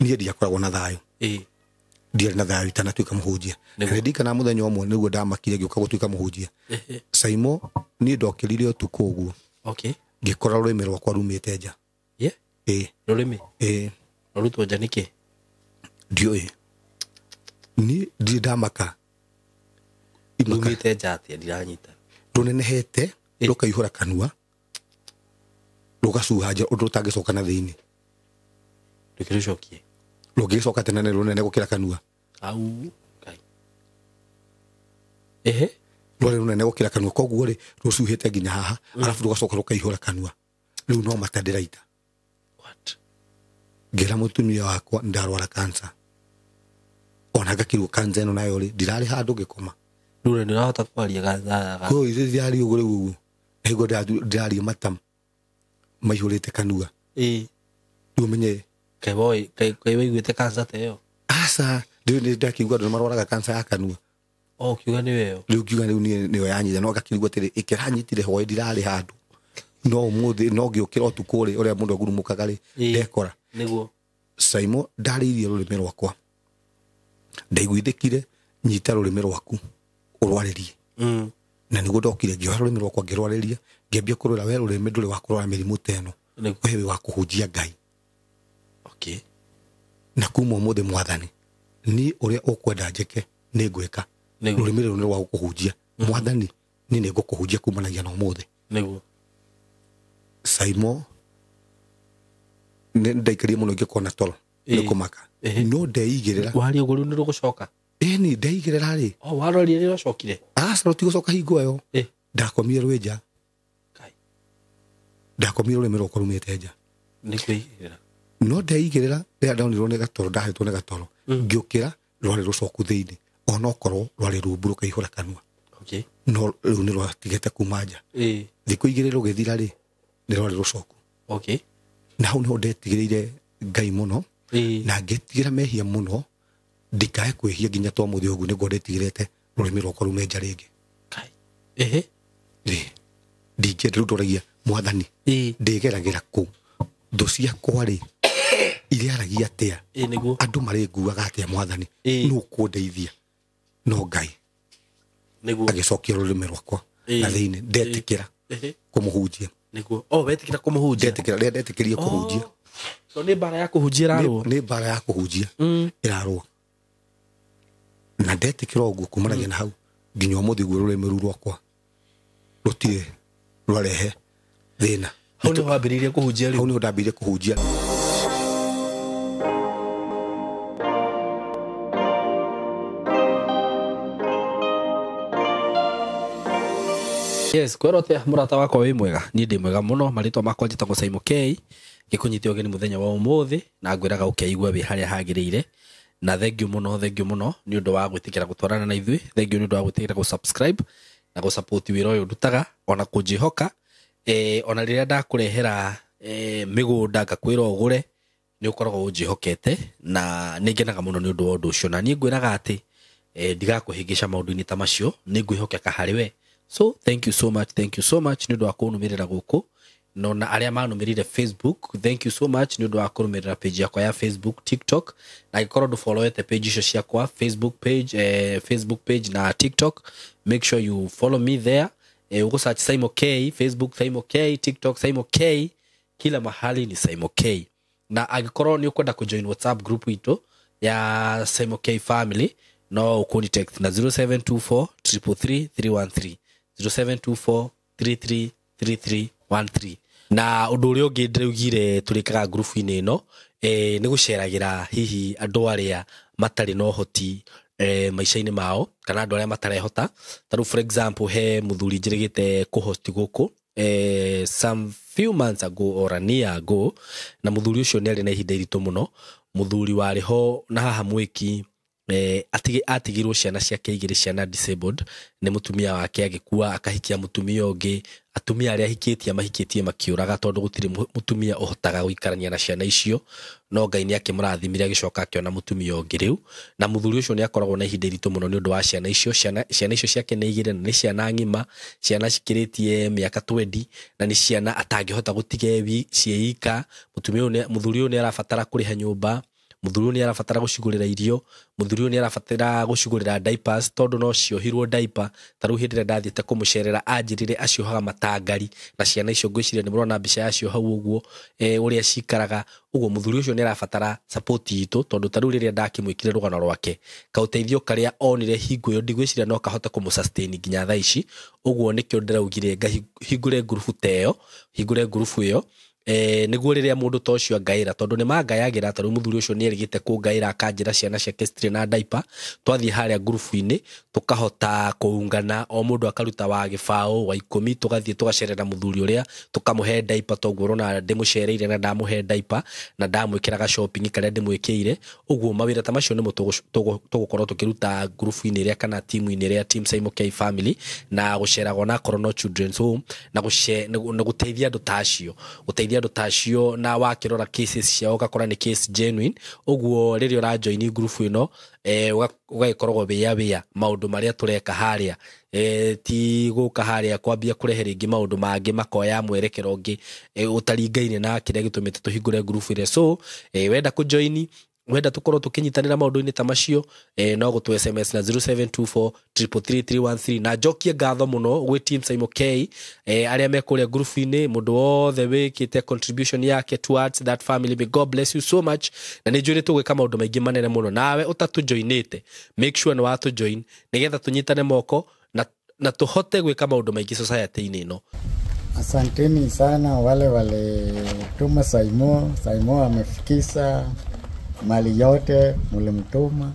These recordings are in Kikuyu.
Niĩ ndiakoragwo na thayũ. Ndiarĩ na thayũ itanatuĩka mũhunjia. Na Nĩguo. ndirikana mũthenya ũmwe nĩguo ndamakire ngĩũka gũtuĩka mũhunjia. Saimo, niĩ ndokĩrire ũtukũ ũguo. Okay. Ngĩkora rũrĩmĩ rwakwa rumĩte nja. Yeah. Ĩĩ. Rũrĩmĩ? Ĩĩ. Rũrutwo nja nĩkĩ? Ndiũĩ. Niĩ ndirĩ ndamaka. Imaka. Rumĩte nja atĩa? Ndiranyita. Rũnenehete, rũkaihũra kanua, rũgacuha nja ũndũ rũtangĩcoka na thĩinĩ. Ndũkĩrũcokie. Rũngĩgĩcoka tene nĩ rũnene gũkĩra kanua. Au. Ngai. Ehe. Rwarĩ rũnene gũkĩra kanua, koguo rĩ rũcuhĩte nginya haha, arabu rũgacoka rũkaihũra kanua. Rĩu no mata ndĩraita. What? Ngĩra mũtumia wakwa ndarwara cancer. Ona ngakirwo cancer ĩno nayo rĩ, ndirarĩ handũ ngĩkoma. Rũrĩ nĩ ũrahota kwaria gathaa. Kũu ndĩraria ũguo rĩu ũguo. Nĩguo ndĩraria mata maihũrĩte kanua. Rĩu ũmenye. Kaĩ woĩ, kaĩ waiguĩte cancer ta ĩyo? Aca, rĩu nĩ ndakiuga andũ nĩ marwaraga cancer ya kanua. Oh, ũkiuga nĩyo ĩyo. Rĩu ngiuga rĩu niĩ nĩyo yanyita, no ngakirigwo atĩrĩ, ĩkĩranyitire hwaĩ ndirarĩ handũ. No ũmũthĩ, no ngĩũkĩra ũtukũ rĩ, ũrĩa mũndũ agurumũkaga rĩ, ndekora. Nĩguo. Saimo, ndarĩirie rũrĩmĩ rwakwa. Ndaiguithĩkire, nyita rũrĩmĩ rwaku, ũrwarĩrie. Na nĩguo ndokire, ngĩoya rũrĩmĩ rwakwa ngĩrwarĩria, ngĩambia kũrwĩra, we rũrĩmĩ ndũrĩ wa kũrwara mĩrimũ ta ĩno. Nĩguo. We wĩ wa kũhunjia Ngai. Okay. Na kuma ũmũthĩ mwathani, niĩ ũrĩa ũkwenda njĩke, nĩ ngwĩka. Nĩguo. Rũrĩmĩ rũrũ nĩ rwa gũkũhunjia. Mwathani, niĩ nĩ ngũkũhunjia kumanagia na ũmũthĩ. Nĩguo. Saimo, nĩ ndaikarire mũno ingĩkona toro, nĩ kũmaka. No ndeigĩrĩra. Waria ũguo rĩu nĩ rũgũcoka? Ĩni, ndeigĩrĩra rĩ. Oh, waroria rĩ rũcokire? Aca, rũtigũcoka hingo ĩyo. Ndakomire rwĩ nja. Ngai. Ndakomire rũrĩmĩ rwakwa rumĩte nja. Nĩ kwĩigĩrĩra. No ndeigĩrĩra, rĩrĩa ndonirwo nĩ gatoro, ndahetwo nĩ gatoro. Ngĩũkĩra, rwarĩ rũcoku thĩinĩ. Onokorwo rwarĩ rumbu rũkaihũra kanua. Okay. No rĩu nĩ rwatigĩte kuma nja. Thikũ igĩrĩ rũgĩthira rĩ, nĩ rwarĩ rũcoku. Okay. Na hau nĩho ndetigĩrĩire Ngai mũno. Na ngĩtigĩra mehia mũno, ndikae kwĩhia nginya twa mũthĩ ũguo nĩguo ndetigĩrĩte rũrĩmĩ rwakwa rume nja rĩngĩ. Kai. Ehe. Rĩ, ndingĩenda rĩu ndoragia mwathani, ndĩgeragĩra kũ? Thũ ciakwa rĩ, irĩaragia atĩa? Nĩguo. Andũ marĩnguaga atĩa mwathani? Nũ ũkũndeithia? No Ngai. Nĩguo. Agĩcokia rũrĩmĩ rwakwa na thĩinĩ, ndetĩkĩra kũmũhunjia. Nĩguo. Oh, wetĩkĩra kũmũhunjia? Ndetĩkĩra, rĩrĩa ndetĩkĩrie kũhunjia. So nĩ mbara ya kũhunjia ĩrarũo? Nĩ mbara ya kũhunjia ĩrarũo. Na ndetĩkĩra ũguo kumanagia na hau nginya ũmũthĩ guo rũrĩmĩ rũu rwakwa rũtirĩ rwarehe thĩna. Hau nĩho wambĩrĩirie kũhunjia rĩu? Hau nĩho ndambĩrĩirie kũhunjia. Yes, kwĩrwo atĩa mũrata wakwa wĩ mwega? Niĩ ndĩ mwega mũno, marĩtwa makwa njĩtagwo Saimo K. Ngĩkũnyita ũgeni mũthenya wa ũmũthĩ na ngwĩraga ũkeigua wĩ harĩa hagĩrĩire. Na thank you mũno, thank you mũno nĩ ũndũ wa gwĩtĩkĩra gũtwarana na ithuĩ. Thank you nĩ ũndũ wa gwĩtĩkĩra gũ-subscribe na gũ-support wĩra ũyũ ndutaga, ona kũnjĩhoka. Ona rĩrĩa ndakũrehera, mĩgũnda ngakwĩra ũgũre, nĩ ũkoragwo ũnjĩhokete na nĩ ngenaga mũno nĩ ũndũ wa ũndũ ũcio. Na niĩ ngwĩraga atĩ, ndigakũhĩngĩca maũndũ-inĩ ta macio, nĩ ngwĩhokeka harĩ we. So thank you so much, thank you so much nĩ ũndũ wa kũnũmĩrĩra gũkũ. No na arĩa manũmĩrĩire Facebook, thank you so much nĩ ũndũ wa kũrũmĩrĩra page yakwa ya Facebook, TikTok. Na angĩkorwo ndũfollowete page icio ciakwa, Facebook page na TikTok, make sure you follow me there. Ugo search Saimo K, Facebook Saimo K, TikTok Saimo K, kila mahali ni Saimo K. Na angĩkorwo nĩ ũkwenda kũjoin WhatsApp group itũ ya Saimo K family, no ũkũni text na zero seven two four triple three three one three, zero seven two four three three three three one three. Na ũndũ ũrĩa ũngĩ ndĩraugire tũrĩkaga group-inĩ ĩno, nĩ gũceragĩra hihi andũ arĩa matarĩ na ũhoti, maica-inĩ mao, kana andũ arĩa matarehota. Ta rĩu for example, he mũthuri njĩrĩgĩte kũhost gũkũ, some few months ago or a year ago, na mũthuri ũcio nĩ arĩ na ihinda iritũ mũno. Mũthuri warĩ ho na haha mwĩki, atigirwo ciana ciake igĩrĩ, ciana disabled, nĩ mũtumia wake agĩkua, akahikia mũtumia ũngĩ. Atumia arĩa ahikĩtie amahikĩtie makĩũraga tondũ gũtirĩ mũtumia ũhotaga gũikarania na ciana icio. No Ngai nĩ akĩmũrathimire agĩcoka akĩona mũtumia ũngĩ rĩu. Na mũthuri ũcio nĩ akoragwo na ihinda iritũ mũno nĩ ũndũ wa ciana icio. Ciana icio ciake nĩ igĩrĩ na nĩ ciana ng'ima, ciana cikĩrĩtie mĩaka 20, na nĩ ciana atangĩhota gũtiga ciĩ ika. Mũthuri ũyũ nĩ arabatara kũrĩha nyũmba, Mũthuri ũyũ nĩ arabatara gũcigũrĩra irio, mũthuri ũyũ nĩ arabatara gũcigũrĩra diapers tondũ no ciohirwo diaper. Ta rĩu hĩndĩ ĩrĩa ndathiĩte kũmũcerera anjĩrire aciohaga matangari, na ciana icio ngwĩciria nĩ mũrona mbica yacio hau ũguo, ũrĩa cikaraga ũguo. Mũthuri ũcio nĩ arabatara support itũ, tondũ ta rĩu rĩrĩa ndakĩmwĩkire rũgano rwake, kaũteithio karĩa onire hingo ĩyo ndigwĩciria no kahote kũmũ sustain nginya thaa ici. Ũguo nĩkĩo ndĩraugire ngahingũre ngurubu ta ĩyo, hingũre ngurubu ĩyo, nĩguo rĩrĩa mũndũ ta ũcio angaĩra, tondũ nĩ mangayagĩra. Ta rĩu mũthuri ũcio nĩ erĩgĩte kũngaĩra akanjĩra ciana ciake citirĩ na diaper. Twathiĩ harĩa ngurubu-inĩ tũkahota kũungana, o mũndũ akaruta wa gĩbaũ wa 10, tũgathiĩ tũgacerera mũthuri ũrĩa, tũkamũhe diaper. Toguo ũrona ndĩmũcereire na ndamũhe diaper na ndamwĩkĩra ga shopping karĩa ndĩmwĩkĩire. Ũguo mawĩra ta macio nĩmo tũgũkorwo tũkĩruta ngurubu-inĩ ĩrĩa kana timu-inĩ ĩrĩa, Team Saimo K Family, na gũceraga onakorwo no children's home na gũteithia andũ ta acio, gũteithia andũ ta acio. Na wakĩrora cases ciao ũgakora nĩ case genuine. Ũguo rĩrĩa ũrajoini ngurubu ĩno, ũgagĩkoragwo wĩ aware maũndũ marĩa tũreka harĩa, ti gũka harĩa kwambia kũrehe rĩngĩ maũndũ mangĩ makoya mwerekero ũngĩ, ũtaringaine na kĩrĩa gĩtũmĩte tũhingũre ngurubu ĩrĩa. So wenda kũjoini, wenda tukorwo tukinyitanĩra maũndũ-inĩ ta macio, no gũtũ SMS na 0724 333 313. Na njokie ngatho mũno gwĩ Team Saimo K, arĩa me kũrĩa ngurubu-inĩ, mũndũ wothe wĩkĩte contribution yake towards that family, may God bless you so much. Na nĩ njũĩ nĩ tũgwĩka maũndũ maingĩ manene mũno. Nawe ũtatũjoinĩte, make sure nĩ watũjoin nĩgetha tũnyitane moko na tũhote gwĩka maũndũ maingĩ society-inĩ ĩno. Asanteni sana wale walituma Saimo. Saimo amefikisha mali yote mulimtuma.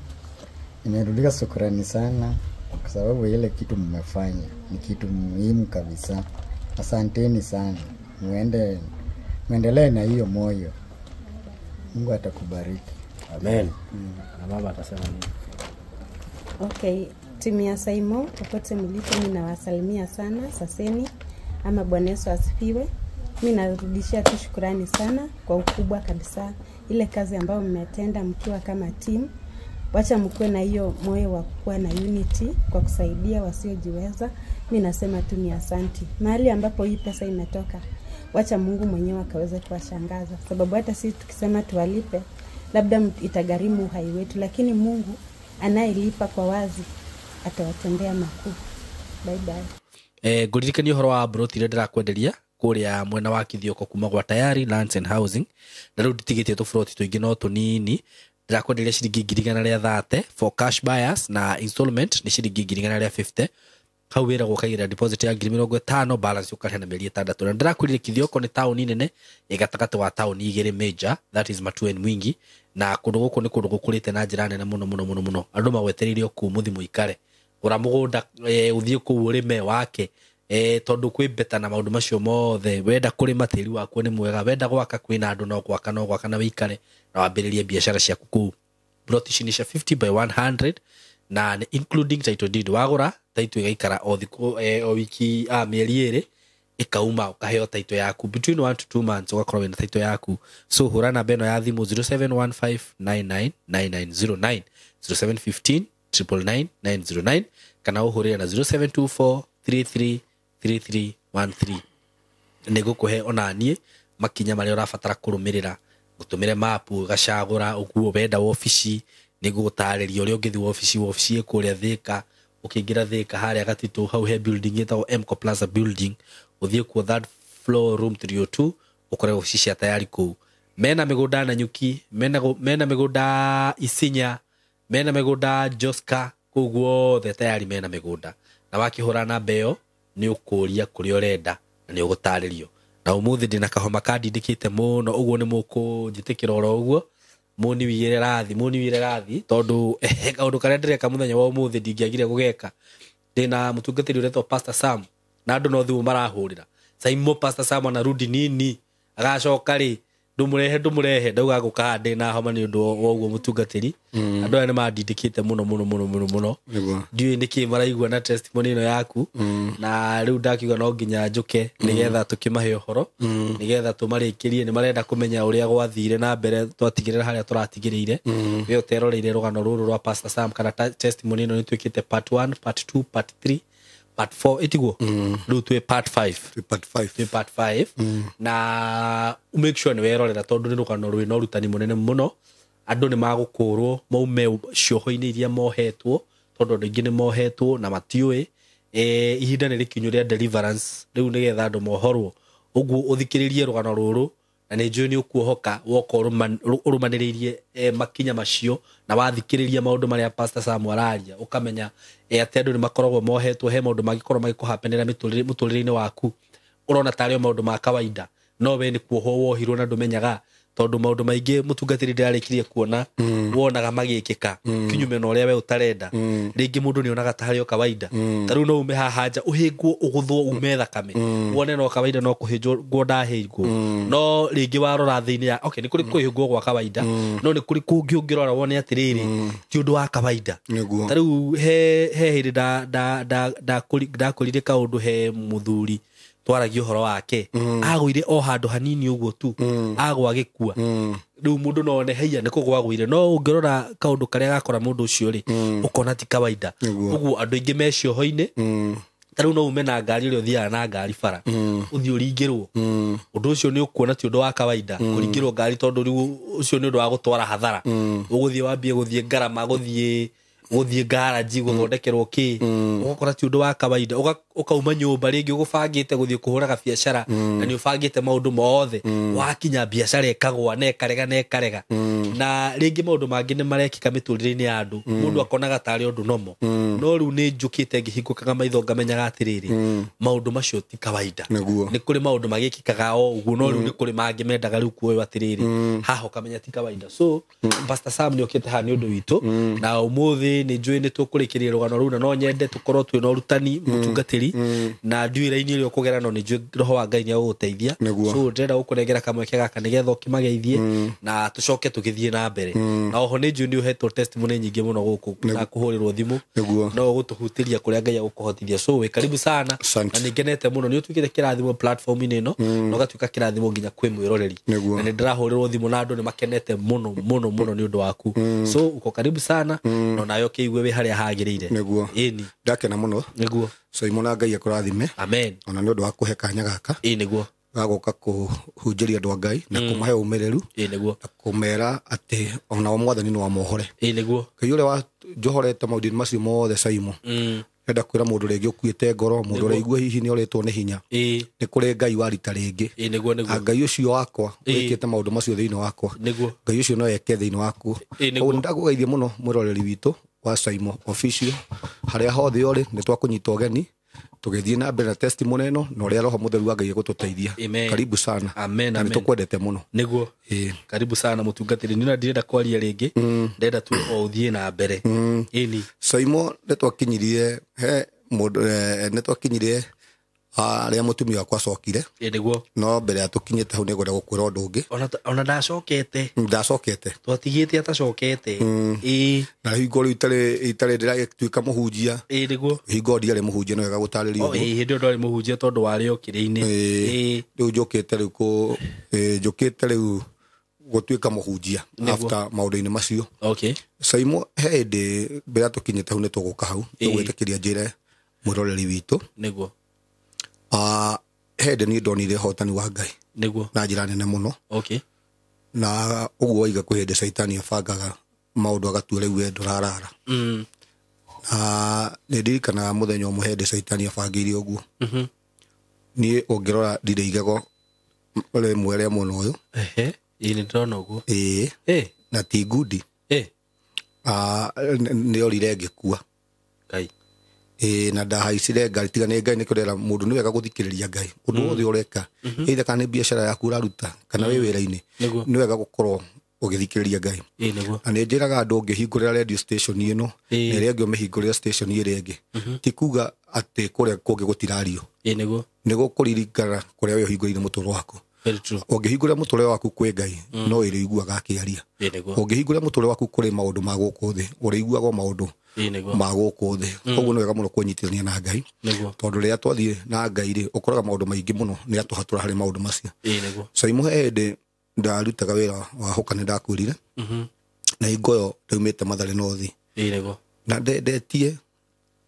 Nimerudisha shukrani sana kwa sababu ile kitu mmefanya ni kitu muhimu kabisa. Asanteni sana, muendelee na hiyo moyo. Mungu atakubariki. Amen. Na baba atasema nini? Okay, timu ya Saimo popote mlipo, mimi nawasalimia sana. Saseni ama Bwana Yesu asifiwe. Mimi narudishia tu shukrani sana kwa ukubwa kabisa ile kazi ambayo mmetenda mkiwa kama team. Wacha mkuwe na hiyo moyo wa kuwa na unity kwa kusaidia wasiojiweza. Mimi nasema tu ni asanti. Mahali ambapo hii pesa imetoka, wacha Mungu mwenyewe akaweze kuwashangaza, sababu hata sisi tukisema tuwalipe, labda itagharimu uhai wetu, lakini Mungu anayelipa kwa wazi atawatendea makuu. Bye bye. Ngũririkania ũhoro wa broti iria ndĩrakwenderia kũrĩa mwena wa Kithioko kuma gwa Tayari Lands and Housing. Na rĩu nditigĩtie tũburoti tũingĩ no tũnini. Ndĩrakwenderia ciringi 130,000 for cash buyers, na installment nĩ ciringi 150,000. Hau wĩragwo ũkaigĩrĩra deposit ya 50,000, balance ũkarĩha na mĩeri 6. Na ndĩrakwĩrire Kithioko nĩ taũni nene ĩ gatagatĩ wa taũni igĩrĩ major, that is Matuu and Mwingi, na kũndũ gũkũ nĩ kũndũ gũkũrĩte na njĩra nene mũno mũno mũno mũno. Andũ magwetereire o kũu mũthi mũikare, gũra mũgũnda, ũthiĩ kũu ũrĩme wake, tondũ kwĩ beta na maũndũ macio mothe. Wenda kũrĩma, tĩri wakuo nĩ mwega. Wenda gwaka, kwĩna andũ no gwaka, no gwaka na wĩikare na wambĩrĩrie biacara ciaku kũu. Plot ici nĩ cia 50 by 100 na nĩ including title deed. Wagũra, title ĩgaikara o thikũ, o wiki, mĩeri 2 ĩkauma, ũkaheo title yaku. Between 1 to 2 months ũgakorwo wĩna title yaku. So hũra namba ĩno ya thimũ, 0715999909, 0715 999 909, kana ũhũrĩre na 0724 333313. Nĩ ngũkũhe ona niĩ makinya marĩa ũrabatara kũrũmĩrĩra, ngũtũmĩre mapu ũgacagũra ũguo. Wenda wobici, nĩ ngũgũtarĩria ũrĩa ũngĩthiĩ wobici. Wobici ĩ kũrĩa Thĩka. Ũkĩingĩra Thĩka harĩa Gatitũ, hau he building ĩtagwo Mco Plaza building, ũthiĩ kuo third floor, room 302, ũkore obici cia Tayari kũu. Mena mĩgũnda Nanyuki, mena mĩgũnda Isinya, mena mĩgũnda Joska, kũu guothe Tayari mena mĩgũnda. Na wakĩhũra namba ĩyo nĩ ũkũria kũrĩa ũrenda na nĩ ũgũtarĩrio. Na ũmũthĩ ndĩna kahoma kandindĩkĩte mũno, ũguo nĩ mũkũnjĩtĩkĩra oro ũguo, mũniwĩre rathi, mũniwĩre rathi, tondũ kaũndũ karĩa ndĩreka mũthenya wa ũmũthĩ ndingĩagire gũgeka. Ndĩna mũtungatĩri ũretwo Pastor Sam, na andũ no thimũ marahũrĩra, "Saimo, Pastor Sam anarudi nini? Agacoka rĩ? Ndũmũrehe, ndũmũrehe." Ndauga ngũkaha ndĩna homa nĩ ũndũ wa ũguo. Mũtungatĩri, andũ aya nĩ mandindĩkĩte mũno mũno mũno mũno mũno. Ndiũĩ nĩkĩ maraigua na testimony ĩno yaku, na rĩu ndakiuga no nginya njũke nĩgetha tũkĩmahe ũhoro, nĩgetha tũmarĩkĩrie. Nĩ marenda kũmenya ũrĩa gwathire na mbere twatigĩrĩra harĩa tũratigĩrĩire. We ũteroreire rũgano rũrũ rwa Pastor Sam kana testimony ĩno, nĩ twĩkĩte part 1, part 2, part 3, part 4, ĩtiguo rĩu twĩ part 5. Twĩ part 5. Twĩ part 5, na make sure nĩ werorera tondũ nĩ rũgano rwĩna ũrutani mũnene mũno. Andũ nĩ magũkũrwo maume cioho-inĩ iria mohetwo, tondũ andũ aingĩ nĩ mohetwo na matiũĩ. Ihinda nĩ rĩkinyu rĩa deliverance rĩu nĩgetha andũ mohorwo. Ũguo ũthikĩrĩrie rũgano rũrũ na nĩ njũĩ nĩ ũkuohoka woka ũrũmanĩrĩirie makinya macio na wathikĩrĩria maũndũ marĩa Pastor Sam araria, ũkamenya atĩ andũ nĩ makoragwo mohetwo, he maũndũ mangĩkorwo magĩkũhapenera mũtũrĩre-inĩ waku ũrona tarĩ o maũndũ ma kawaida, no we nĩ kuohwo wohirwo na ndũmenyaga, tondũ maũndũ maingĩ mũtungatĩri ndĩrarĩkirie kuona wonaga magĩkĩka kinyume na ũrĩa we ũtarenda. Rĩngĩ mũndũ nĩ onaga ta harĩ o kawaida, ta rĩu no ume haha nja ũhĩngwo ũgũthwo ume thakame, wone no kawaida no kũhĩnjwo ndahĩngwo. No rĩngĩ warora thĩinĩ ya okay, nĩ kũrĩ kũhĩngwo gwa kawaida, no nĩ kũrĩ kũngĩ ũngĩrora wone atĩrĩrĩ ti ũndũ wa kawaida. Ta rĩu he hĩndĩ ndakũrire kaũndũ he mũthuri twaragia ũhoro wake, agũire o handũ hanini ũguo tu, agwa agĩkua. Rĩu mũndũ no one heia nĩ kũgwa agũire, no ũngĩrora kaũndũ karĩa gakora mũndũ ũcio rĩ, ũkona ti kawaida. Ũguo andũ aingĩ me cioho-inĩ, ta rĩu no ume na ngari ũrĩa ũthiaga na ngari bara, ũthiĩ ũringĩrwo. Ũndũ ũcio nĩ ũkuona ti ũndũ wa kawaida kũringĩrwo ngari, tondũ rĩu ũcio nĩ ũndũ wa gũtwara hathara. Ũgũthiĩ wambie gũthiĩ ngarama, gũthiĩ garaji gũthondekerwo kĩ, ũgakora ti ũndũ wa kawaida. Ũkauma nyũmba rĩngĩ ũgũbangĩte gũthiĩ kũhũraga biacara, na nĩ ũbangĩte maũndũ mothe, wakinya biacara ĩkagwa na ĩkarega na ĩkarega. Na rĩngĩ maũndũ mangĩ nĩ marekĩka mĩtũrĩre-inĩ ya andũ, mũndũ akonaga tarĩ ũndũ nomo, no rĩu nĩ njũkĩte ngĩhingũkaga maitho ngamenyaga atĩrĩrĩ, maũndũ macio ti kawaida. Nĩ kũrĩ maũndũ magĩkĩkaga o ũguo, no rĩu nĩ kũrĩ mangĩ mendaga rĩu kuoywo atĩrĩrĩ, haha ũkamenya ti kawaida. So Pastor Sam nĩ okĩte haha nĩ ũndũ witũ, na ũmũthĩ nĩ njũĩ nĩ tũkũrĩkĩria rũgano rũu, na no nyende tũkorwo twĩna ũrutani mũtungatĩri, na ndiũĩ raini ĩrĩa ũkũgera, no nĩ njũĩ roho wa Ngai nĩ agũgũteithia. So ndĩrenda gũkũnengera kamweke gaka nĩgetha ũkĩmageithie na tũcoke tũgĩthiĩ na mbere. Na oho nĩ njũĩ nĩ ũhetwo testimony nyingĩ mũno gũkũ na kũhũrĩrwo thimũ, no ũgũtũhutĩria kũrĩa Ngai agũkũhotithia. So wĩ karibu sana, na nĩ ngenete mũno nĩ ũtuĩkĩte kĩrathimo platform-inĩ ĩno, na ũgatuĩka kĩrathimo nginya kwĩ mwĩroreri, na nĩ ndĩrahũrĩrwo thimũ na andũ nĩ makenete mũno mũno mũno nĩ ũndũ waku. So uko karibu sana, no nayo kĩigue wĩ harĩa hagĩrĩire. Nĩguo ndakena mũno. Nĩguo Saimo, na Ngai akũrathime. Amen. Ona nĩ ũndũ wa kũhe kanya gaka. Ĩĩ nĩguo gagũka kũhunjĩria andũ a Ngai na kũmahe ũmĩrĩru. Ĩĩ nĩguo na kũmera atĩ onao mwathani no amohore. Ĩĩ nĩguo Ngai ũrĩa wa njohorete maũndũ macio mothe Saimo, enda kwĩra mũndũ rĩngĩ ũkuĩte ngoro, mũndũ ũraigua hihi nĩ orĩtwo nĩ hinya, nĩ kũrĩ Ngai warita rĩngĩ. Ĩĩ nĩguo nĩguo Ngai ũcio wakwa wĩkĩte maũndũ macio thĩinĩ wakwa, nĩguo Ngai ũcio no eke thĩinĩ waku. Koguo nĩ ndakũgeithia mũno mwĩroreri witũ wa Saimo Official, harĩa hothe ũrĩ nĩ twakũnyita ũgeni tũgĩthiĩ na mbere na testimony ĩno na ũrĩa roho mũtheru wa Ngai egũtũteithia. Karibu sana. Amen, amen. Nĩ tũkwendete mũno. Nĩguo karibu sana mũtungatĩri, nĩ ndirenda kwaria rĩngĩ, ndĩrenda tu o ũthiĩ na mbere. Ĩni Saimo, nĩ twakinyirie he mũndũ, nĩ twakinyirie harĩa mũtumia wakwa acokire. Ĩĩ nĩguo no mbere ya tũkinyĩte hau nĩngwenda gũkwĩra ũndũ ũngĩ. Ona ndacokete. Ndacokete. Twatigĩte atacokete. Ĩĩ na hingo rĩu itarĩ ndĩragĩtuĩka mũhunjia. Ĩĩ nĩguo hingo ndiarĩ mũhunjia, no wega gũtarĩria ũguo. Ĩĩ hĩndĩ ĩyo ndwarĩ mũhunjia tondũ warĩ o kĩrĩ-inĩ. Ĩĩ rĩu njũkĩte rĩu njũkĩte rĩu gũtuĩka mũhunjia after maũndũ-inĩ macio. Okay. Saimo, he hĩndĩ mbere ya tũkinyĩte hau nĩ tũgũka hau, tũgwĩtĩkĩria njĩre mwĩroreri witũ. Nĩguo hĩndĩ niĩ ndonire ũhotani wa Ngai nĩguo na njĩra nene mũno. Okay. Na ũguo waiga kwĩ hĩndĩ caitani abangaga maũndũ agatua rĩu we ndũrarara. Na nĩ ndirikanaga mũthenya ũmwe hĩndĩ caitani abangĩire ũguo. Niĩ ũngĩrora ndirĩ igego rĩmwe rĩa mwena ũyũ. Ehe, ĩĩ nĩ ndĩrona ũguo. Ĩĩ na ti ngundi. Nĩ orire ngĩkua. Ngai. Na ndahaicire ngari, tiga nĩ Ngai nĩ kũrera mũndũ nĩ wega gũthikĩrĩria Ngai ũndũ wothe ũreka, either kana nĩ biacara yaku ũraruta kana wĩ wĩra-inĩ, nĩ wega gũkorwo ũgĩthikĩrĩria Ngai. Na nĩ njĩraga andũ ũngĩhingũrĩra radio station ĩno na ĩrĩa ĩngĩ ũmĩhingũrĩra station ĩrĩa ĩngĩ, ti kuga atĩ kũrĩa kũngĩ gũtirario. Nĩ gũkũririkana kũrĩa we ũhingũrĩire mũtũrĩre waku. Ũngĩhingũrĩra mũtũrĩre waku kwĩ Ngai, no ĩrĩiguaga akĩaria. Ũngĩhingũrĩra mũtũrĩre waku kũrĩ maũndũ ma gũkũ thĩ, ũrĩiguaga maũndũ ma gũkũ thĩ. Koguo nĩ wega mũno kwĩnyitithania na Ngai, tondũ rĩrĩa twathiĩ na Ngai rĩ, ũkoraga maũndũ maingĩ mũno nĩ atũhatũra harĩ maũndũ macio. Saimo, he hĩndĩ ndarutaga wĩra wa hũka nĩ ndakwĩrire, na hingo ĩyo ndaumĩte Mathare North. Na ndendetie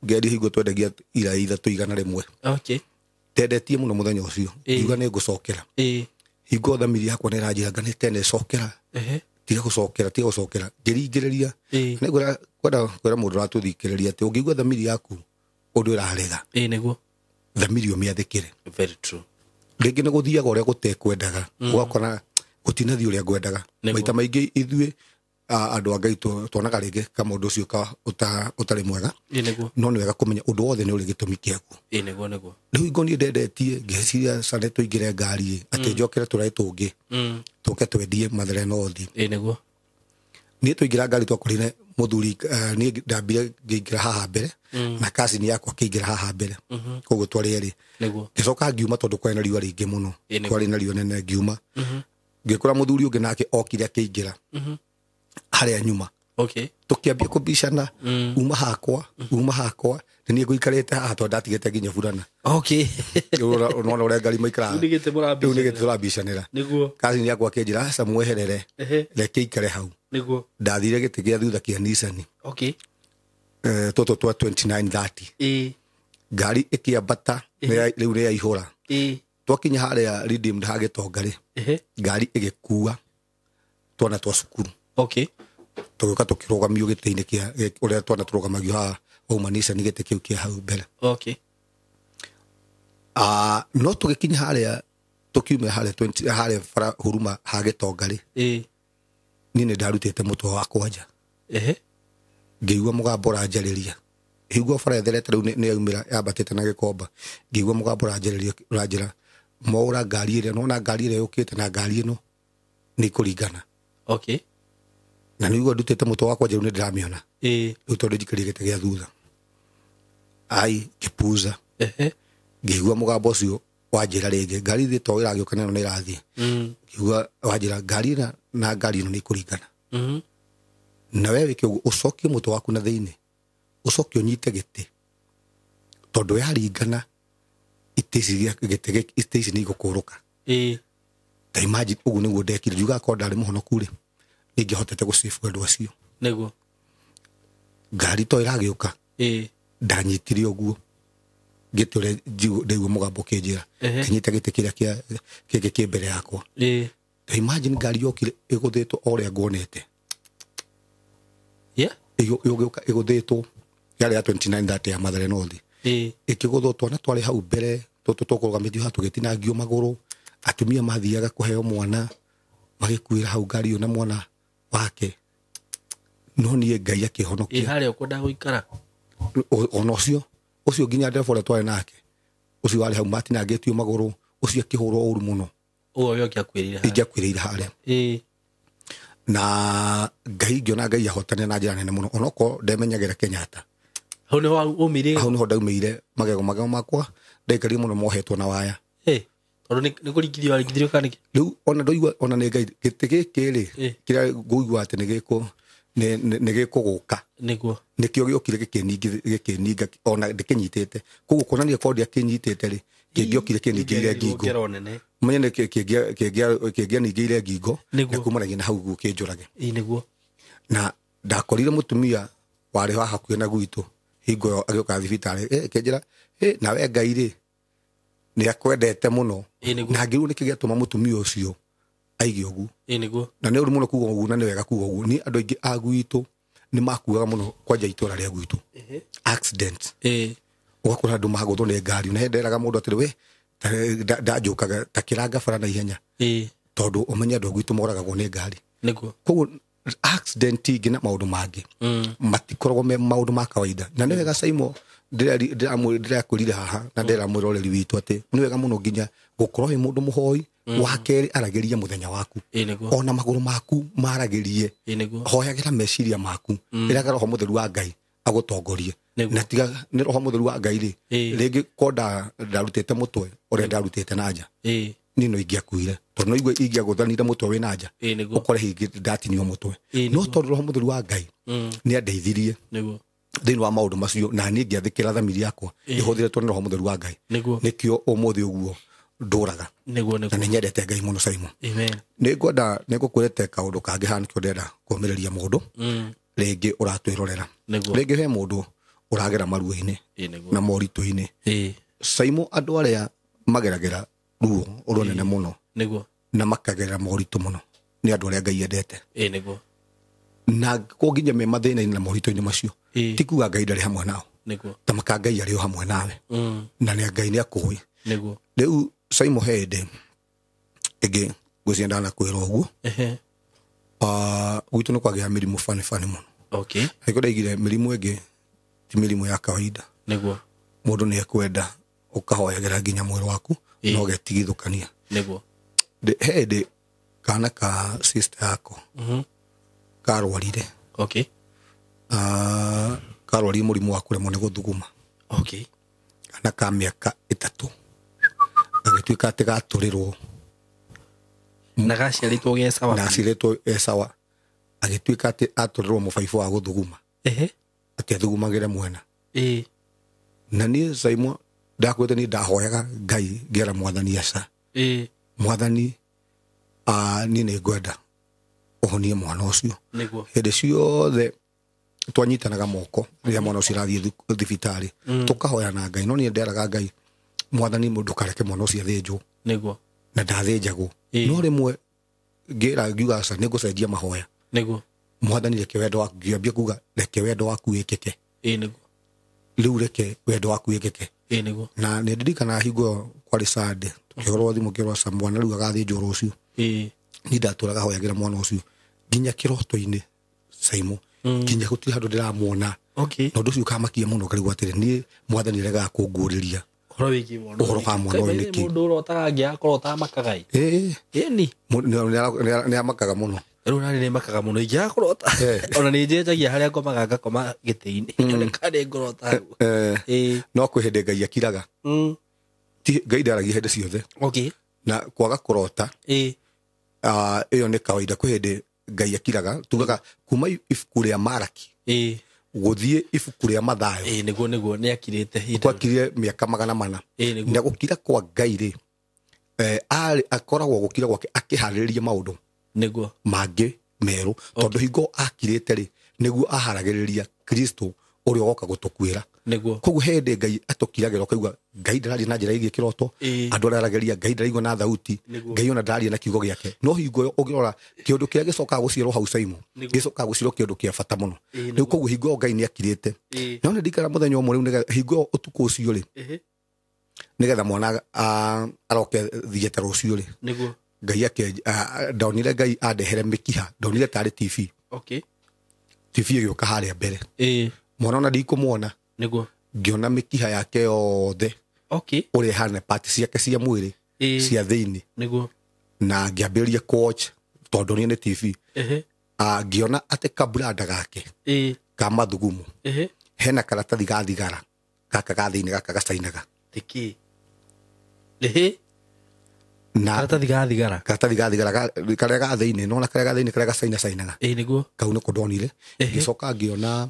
ngeria hingo twendagia irai 3 100. Okay. Ndendetie mũno mũthenya ũcio, ngiuga nĩ ngũcokera. Hingo thamiri yakwa nĩ ĩranjĩra nga nĩ tene cokera. Tiga gũcokera tiga gũcokera ngĩringĩrĩria. Nĩ kwenda kwĩra mũndũ ũratũthikĩrĩria atĩ ũngĩigua thamiri yaku ũndũ ĩrarega, nĩguo, thamiri ũmĩathĩkĩre. Very true. Rĩngĩ nĩ gũthiaga ũrĩa gũtekwendaga, ũgakora gũtinathiĩ ũrĩa ngwendaga. Maita maingĩ ithuĩ andũ a Ngai tuonaga rĩngĩ ka mũndũ ũcio ũtarĩ mwega, no nĩ wega kũmenya ũndũ wothe nĩ ũrĩ gĩtũmi kĩaguo. Nĩguo. Rĩu hingo niĩ ndendetie ngĩciria cane tũingĩre ngari atĩ njokere tũraĩ tũngĩ tũke twendie Mathare North. Nĩguo. Niĩ tũingĩra ngari twakorire mũthuri, niĩ ndambire ngĩingĩra haha mbere na cousin yakwa akĩingĩra haha mbere, koguo twarĩ erĩ. Ngĩcoka ngiuma tondũ kwarĩ na riũa rĩingĩ mũno, kwarĩ na riũa nene, ngiuma ngĩkora mũthuri ũngĩ nake okire akĩingĩra harĩa nyuma. Okay. Tũkĩambia kũbicana, uma hakwa, uma hakwa, nĩ niĩ ngũikarĩte haha tondũ ndatigĩte nginya burana. Okay. Nĩwona ũrĩa ngari maikaraga. Rĩu nĩ gĩtĩ tũrambicanĩra. Nĩguo. Cousin yakwa akĩnjĩra aca mweherere, reke ikare hau. Nĩguo. Ndathire gĩtĩ gĩa thutha kĩa Nissan. Okay. Tũtũ twa 2930. Ngari ĩkĩambata, rĩu nĩ yaihũra. Twakinya harĩa Redeemed ha Gĩtonga rĩ, ngari ĩgĩkua twana twa cukuru. Okay. Tũgĩũka tũkĩrũgamio gĩtĩ-inĩ kĩa ũrĩa twana tũrũgamagio haha wauma Nissan gĩtĩ kĩu kĩa hau mbere. Okay. No tũgĩkinya harĩa tũkiumĩra harĩa 20 harĩa bara Huruma ha Gĩtonga rĩ, niĩ nĩ ndarutĩte mũtwe wakwa nja. Ngĩigua mũgambo ũranjarĩria. Ngĩigua bara ĩtherete rĩu nĩ yaumĩra yambatĩte na Gĩkomba. Ngĩigua mũgambo ũranjarĩria ũranjĩra mwaũra ngari ĩrĩa, nĩwona ngari ĩrĩa yũkĩte na ngari ĩno nĩ ikũringana. Okay. Na nĩguo ndutĩte mũtwe wakwa nja rĩu nĩ ndĩramĩona. Rĩu tondũ njikarire gĩtĩ gĩa thutha. Ai ngĩpuza. Ngĩigua mũgambo ũcio wanjĩra rĩngĩ ngari thĩ to ĩragĩũka na ĩno nĩ ĩrathiĩ. Ngĩigua wanjĩra ngari ĩna na ngari ĩno nĩ ikũringana. Na we wĩke ũguo ũcokie mũtwe waku na thĩinĩ, ũcoke ũnyite gĩtĩ, tondũ yaringana itĩ ici nĩ igũkũrũka. Ta imagine ũguo nĩguo ndekire. Njugaga korwo ndarĩ mũhonoku rĩ, nĩingĩahotete gũsave andũ acio. Nĩguo. Ngari to ĩragĩũka, ndanyitire ũguo gĩtĩ ũrĩa ndaigua mũgambo ũkĩnjĩra, ngĩnyita gĩtĩ kĩrĩa kĩngĩ kĩ mbere yakwa. Ta imagine ngari yokire ĩgũthĩtwo o ũrĩa nguonete. Ĩgũka ĩgũthĩtwo yarĩ ya 2930 ya Mathare North. Ĩkĩgũthwo twana twarĩ hau mbere tũtũ tũkũrũgamĩtio haha tũgĩtinangio magũrũ, atumia mathiaga kũheo mwana magĩkuĩra hau ngari ĩyo na mwana wake. No niĩ Ngai akĩhonokia. Harĩa ũkwenda gũikara. Ona ũcio ũcio nginya ndereba ũrĩa twarĩ nake ũcio warĩ hau matinangĩtio magũrũ, ũcio akĩhũrwo ũru mũno. Ũguo we ũngĩakuĩrĩire harĩa. Ingĩakuĩrĩire harĩa. Na Ngai ngĩona Ngai ahotania na njĩra nene mũno, onokorwo ndemenyagĩra Kenyatta. Hau nĩho waumĩire? Hau nĩho ndaumĩire magego makwa ndaikarire mũno mohetwo na waya. Tondũ nĩ kũringithio waringithirio kana nĩkĩ? Rĩu ona ndaigua ona nĩ Ngai gĩtĩ gĩkĩ rĩ, kĩrĩa ngũigua atĩ nĩ gĩkũgũka. Nĩguo. Nĩkĩo gĩokire gĩkĩninga ona ndĩkĩnyitĩte. Koguo kuonania korwo ndiakĩnyitĩte rĩ, kĩngĩokire kĩningĩire ngingo. Menye nĩ kĩngĩaningĩire ngingo na kumanagia na hau ũguo kĩnjũrage. Nĩguo. Na ndakorire mũtumia warĩ wa hakuhĩ na gwitũ hingo ĩyo agĩũka thibitarĩ, akĩnjĩra, nawe Ngai rĩ nĩ akwendete mũno. Na ngĩrwo nĩkĩ gĩatũma mũtumia ũcio aige ũguo. Nĩguo. Na nĩ ũru mũno kuga ũguo na nĩ wega kuga ũguo. Niĩ andũ aingĩ a gwitũ nĩ makuaga mũno kwanja itũra rĩa gwitũ. Accident. Ũgakora andũ magũthwo nĩ ngari. Na nderaga mũndũ atĩrĩ, we ndanjũkaga ta kĩranga bara na ihenya. Tondũ ũmenye andũ a gwitũ moragagwo nĩ ngari. Nĩguo. Koguo accident ingĩ na maũndũ mangĩ matikoragwo me maũndũ ma kawaida. Na nĩ wega Saimo ndĩrakwĩrire haha na ndĩra mwĩroreri witũ atĩ nĩ wega mũno nginya gũkorwo wĩ mũndũ mũhoi. Wa kerĩ aragĩria mũthenya waku, ona magũrũ maku maragĩrie, hoyagĩra meciria maku, ĩraga Roho Mũtheru wa Ngai agũtongorie. Na tiga nĩ Roho Mũtheru wa Ngai rĩ, rĩngĩ ko ndarutĩte mũtwe ũrĩa ndarutĩte na nja, niĩ no ingĩakuire, tondũ no igue ingĩagũthanire mũtwe wĩ na nja, ũkore hingĩ ndatinio mũtwe. No tondũ Roho Mũtheru wa Ngai nĩ andeithirie thĩinĩ wa maũndũ macio, na niĩ ngĩathĩkĩra thamiri yakwa ĩhũthĩrĩtwo nĩ Roho Mũtheru wa Ngai. Nĩkĩo ũmũthĩ ũguo ndũraga. Nĩguo. Na nĩ nyendete Ngai mũno Simon. Amen. Nĩngwenda nĩngũkwĩrĩte kaũndũ kangĩ haha nĩkĩo ndĩrenda kũũmĩrĩria mũndũ rĩngĩ ũratwĩrorera. Rĩngĩ he mũndũ ũragera maruo-inĩ na moritũ-inĩ. Simon, andũ arĩa mageragĩra ruo rũnene mũno Nĩguo. na makagerera moritũ mũno Nĩ andũ arĩa Ngai endete. Ĩĩ nĩguo. Na ko nginya me mathĩna-inĩ na moritũ-inĩ macio, ti kuga Ngai ndarĩ hamwe nao. Nĩguo. Tamaka Ngai arĩ o hamwe nawe. Na nĩ Ngai nĩ akũĩ. Nĩguo. Rĩu Saimo he hĩndĩ ĩngĩ ngwĩciria ndanakwĩra ũguo. Gwitũ nĩ kwagĩa mĩrimũ bani bani mũno. Okay. Nĩkĩo ndaigire mĩrimũ ĩngĩ ti mĩrimũ ya kawaida. Nĩguo. Mũndũ nĩ ekwenda ũkahoyagĩra nginya mwĩrĩ waku no ũgetigithũkania. Nĩguo. He hĩndĩ kana ka sister yako karwarire. Okay. Karwarire mũrimũ wa kũremwo nĩ gũthuguma. Okay. Kana ka mĩaka 3 gagĩtuĩka atĩ gatũrĩrwo. Na gaciarĩtwo ge sawa. Na gaciarĩtwo ge sawa. Agĩtuĩka atĩ atũrĩrwo mũbaibũ wa gũthuguma. Atĩ athugumagĩre mwena. Na niĩ Saimo ndakwĩte niĩ ndahoyaga Ngai ngĩra mwathani aca. Mwathani niĩ nĩ ngwenda ũhonie mwana ũcio. Nĩguo. Hĩndĩ ciothe twanyitanaga moko rĩrĩa mwana ũcio arathiĩ thibitarĩ, tũkahoya na Ngai, no niĩ nderaga Ngai mwathani ndũkareke mwana ũcio athĩnjwo. Nĩguo. Na ndathĩnjagwo. No rĩmwe ngĩra ngiuga aca nĩ ngũcenjia mahoya. Nĩguo. Mwathani reke wendo waku, ngĩambia kuga reke wendo waku wĩkĩke. Nĩguo. Rĩu reke wendo waku wĩkĩke. Nĩguo. Na nĩ ndirikanaga hingo ĩyo kwarĩ Sunday, tũkĩhũrwo thimũ ngĩrwo aca mwana rĩu agathĩnjwo rũciũ. Niĩ ndatũraga hoyagĩra mwana ũcio nginya kĩroto-inĩ Saimo, nginya gũtirĩ handũ ndĩramuona. Okay. Na ũndũ ũcio ũkamakia mũno ngarigwo atĩrĩ niĩ mwathani aregaga kũnguũrĩria ũhoro wĩgiĩ mwana ũhoro wa mwana ũyũ nĩkĩ. Mũndũ ũrotaga angĩakorwo tamakaga ĩ. Ĩni. Nĩ amakaga mũno. Rĩu nani nĩ makaga mũno ingĩakorwo ona nĩ njenjagia harĩa ngomaga ngakoma gĩtĩ-inĩ. Nyone kana nĩ ngũrota. No kwĩ hĩndĩ Ngai akiraga. Ti Ngai ndaragia hĩndĩ ciothe. Okay. Na kwaga kũrota ĩyo nĩ kawaida. Kwĩ hĩndĩ Ngai akiraga, tugaga kuma ibuku rĩa Maraki gũthiĩ ibuku rĩa Mathayo. Nĩguo nĩguo nĩ akirĩte. Gwakirire mĩaka 400. Na gũkira kwa Ngai rĩ, akoragwo gũkira gwake akĩharĩrĩria maũndũ nĩguo mangĩ merũ, tondũ hingo akirĩte rĩ nĩguo aharagĩrĩria Kristo ũrĩa ũgoka gũtũkuĩra. Nĩguo. Koguo he hĩndĩ Ngai atũkiragĩra ũkaigua Ngai ndararia na njĩra ĩgiĩ kĩroto, andũ arĩa aragĩria Ngai ndaraigua na thauti, Ngai ona ndararia na kiugo gĩake. No hingo ĩyo ũngĩrora kĩũndũ kĩrĩa gĩcokaga gũciarwo hau Saimo, gĩcokaga gũciarwo kĩũndũ kĩa bata mũno. Rĩu koguo hingo ĩyo Ngai nĩ akirĩte. No nĩ ndikara mũthenya ũmwe rĩu nĩgetha hingo ĩyo ũtukũ ũcio rĩ, nĩgetha mwana aroke thiĩte rũciũ rĩ, Nĩguo. Ngai ake ndonire Ngai andehere mĩkiha, ndonire tarĩ TV. Okay. TV ĩgĩũka harĩa mbere. Mwana ona ndikũmuona. Nĩguo. Ngĩona mĩkiha yake yothe. Okay. Ũrĩa ĩhana part ciake cia mwĩrĩ, cia thĩinĩ. Nĩguo. Na ngĩambĩrĩria kũwatch tondũ ndonire nĩ TV. Ngĩona atĩ kabranda gake ka mathugumo. Hena karatathi ga thigara gaka ga thĩinĩ gaka gacainaga. Tĩkĩ. Na karatathi ga thigara. Karatathi ga thigara karĩa ga thĩinĩ, nona karĩa ga thĩinĩ karĩa gacaina cainaga. Nĩguo. Kau nĩko ndonire. Ngĩcoka ngĩona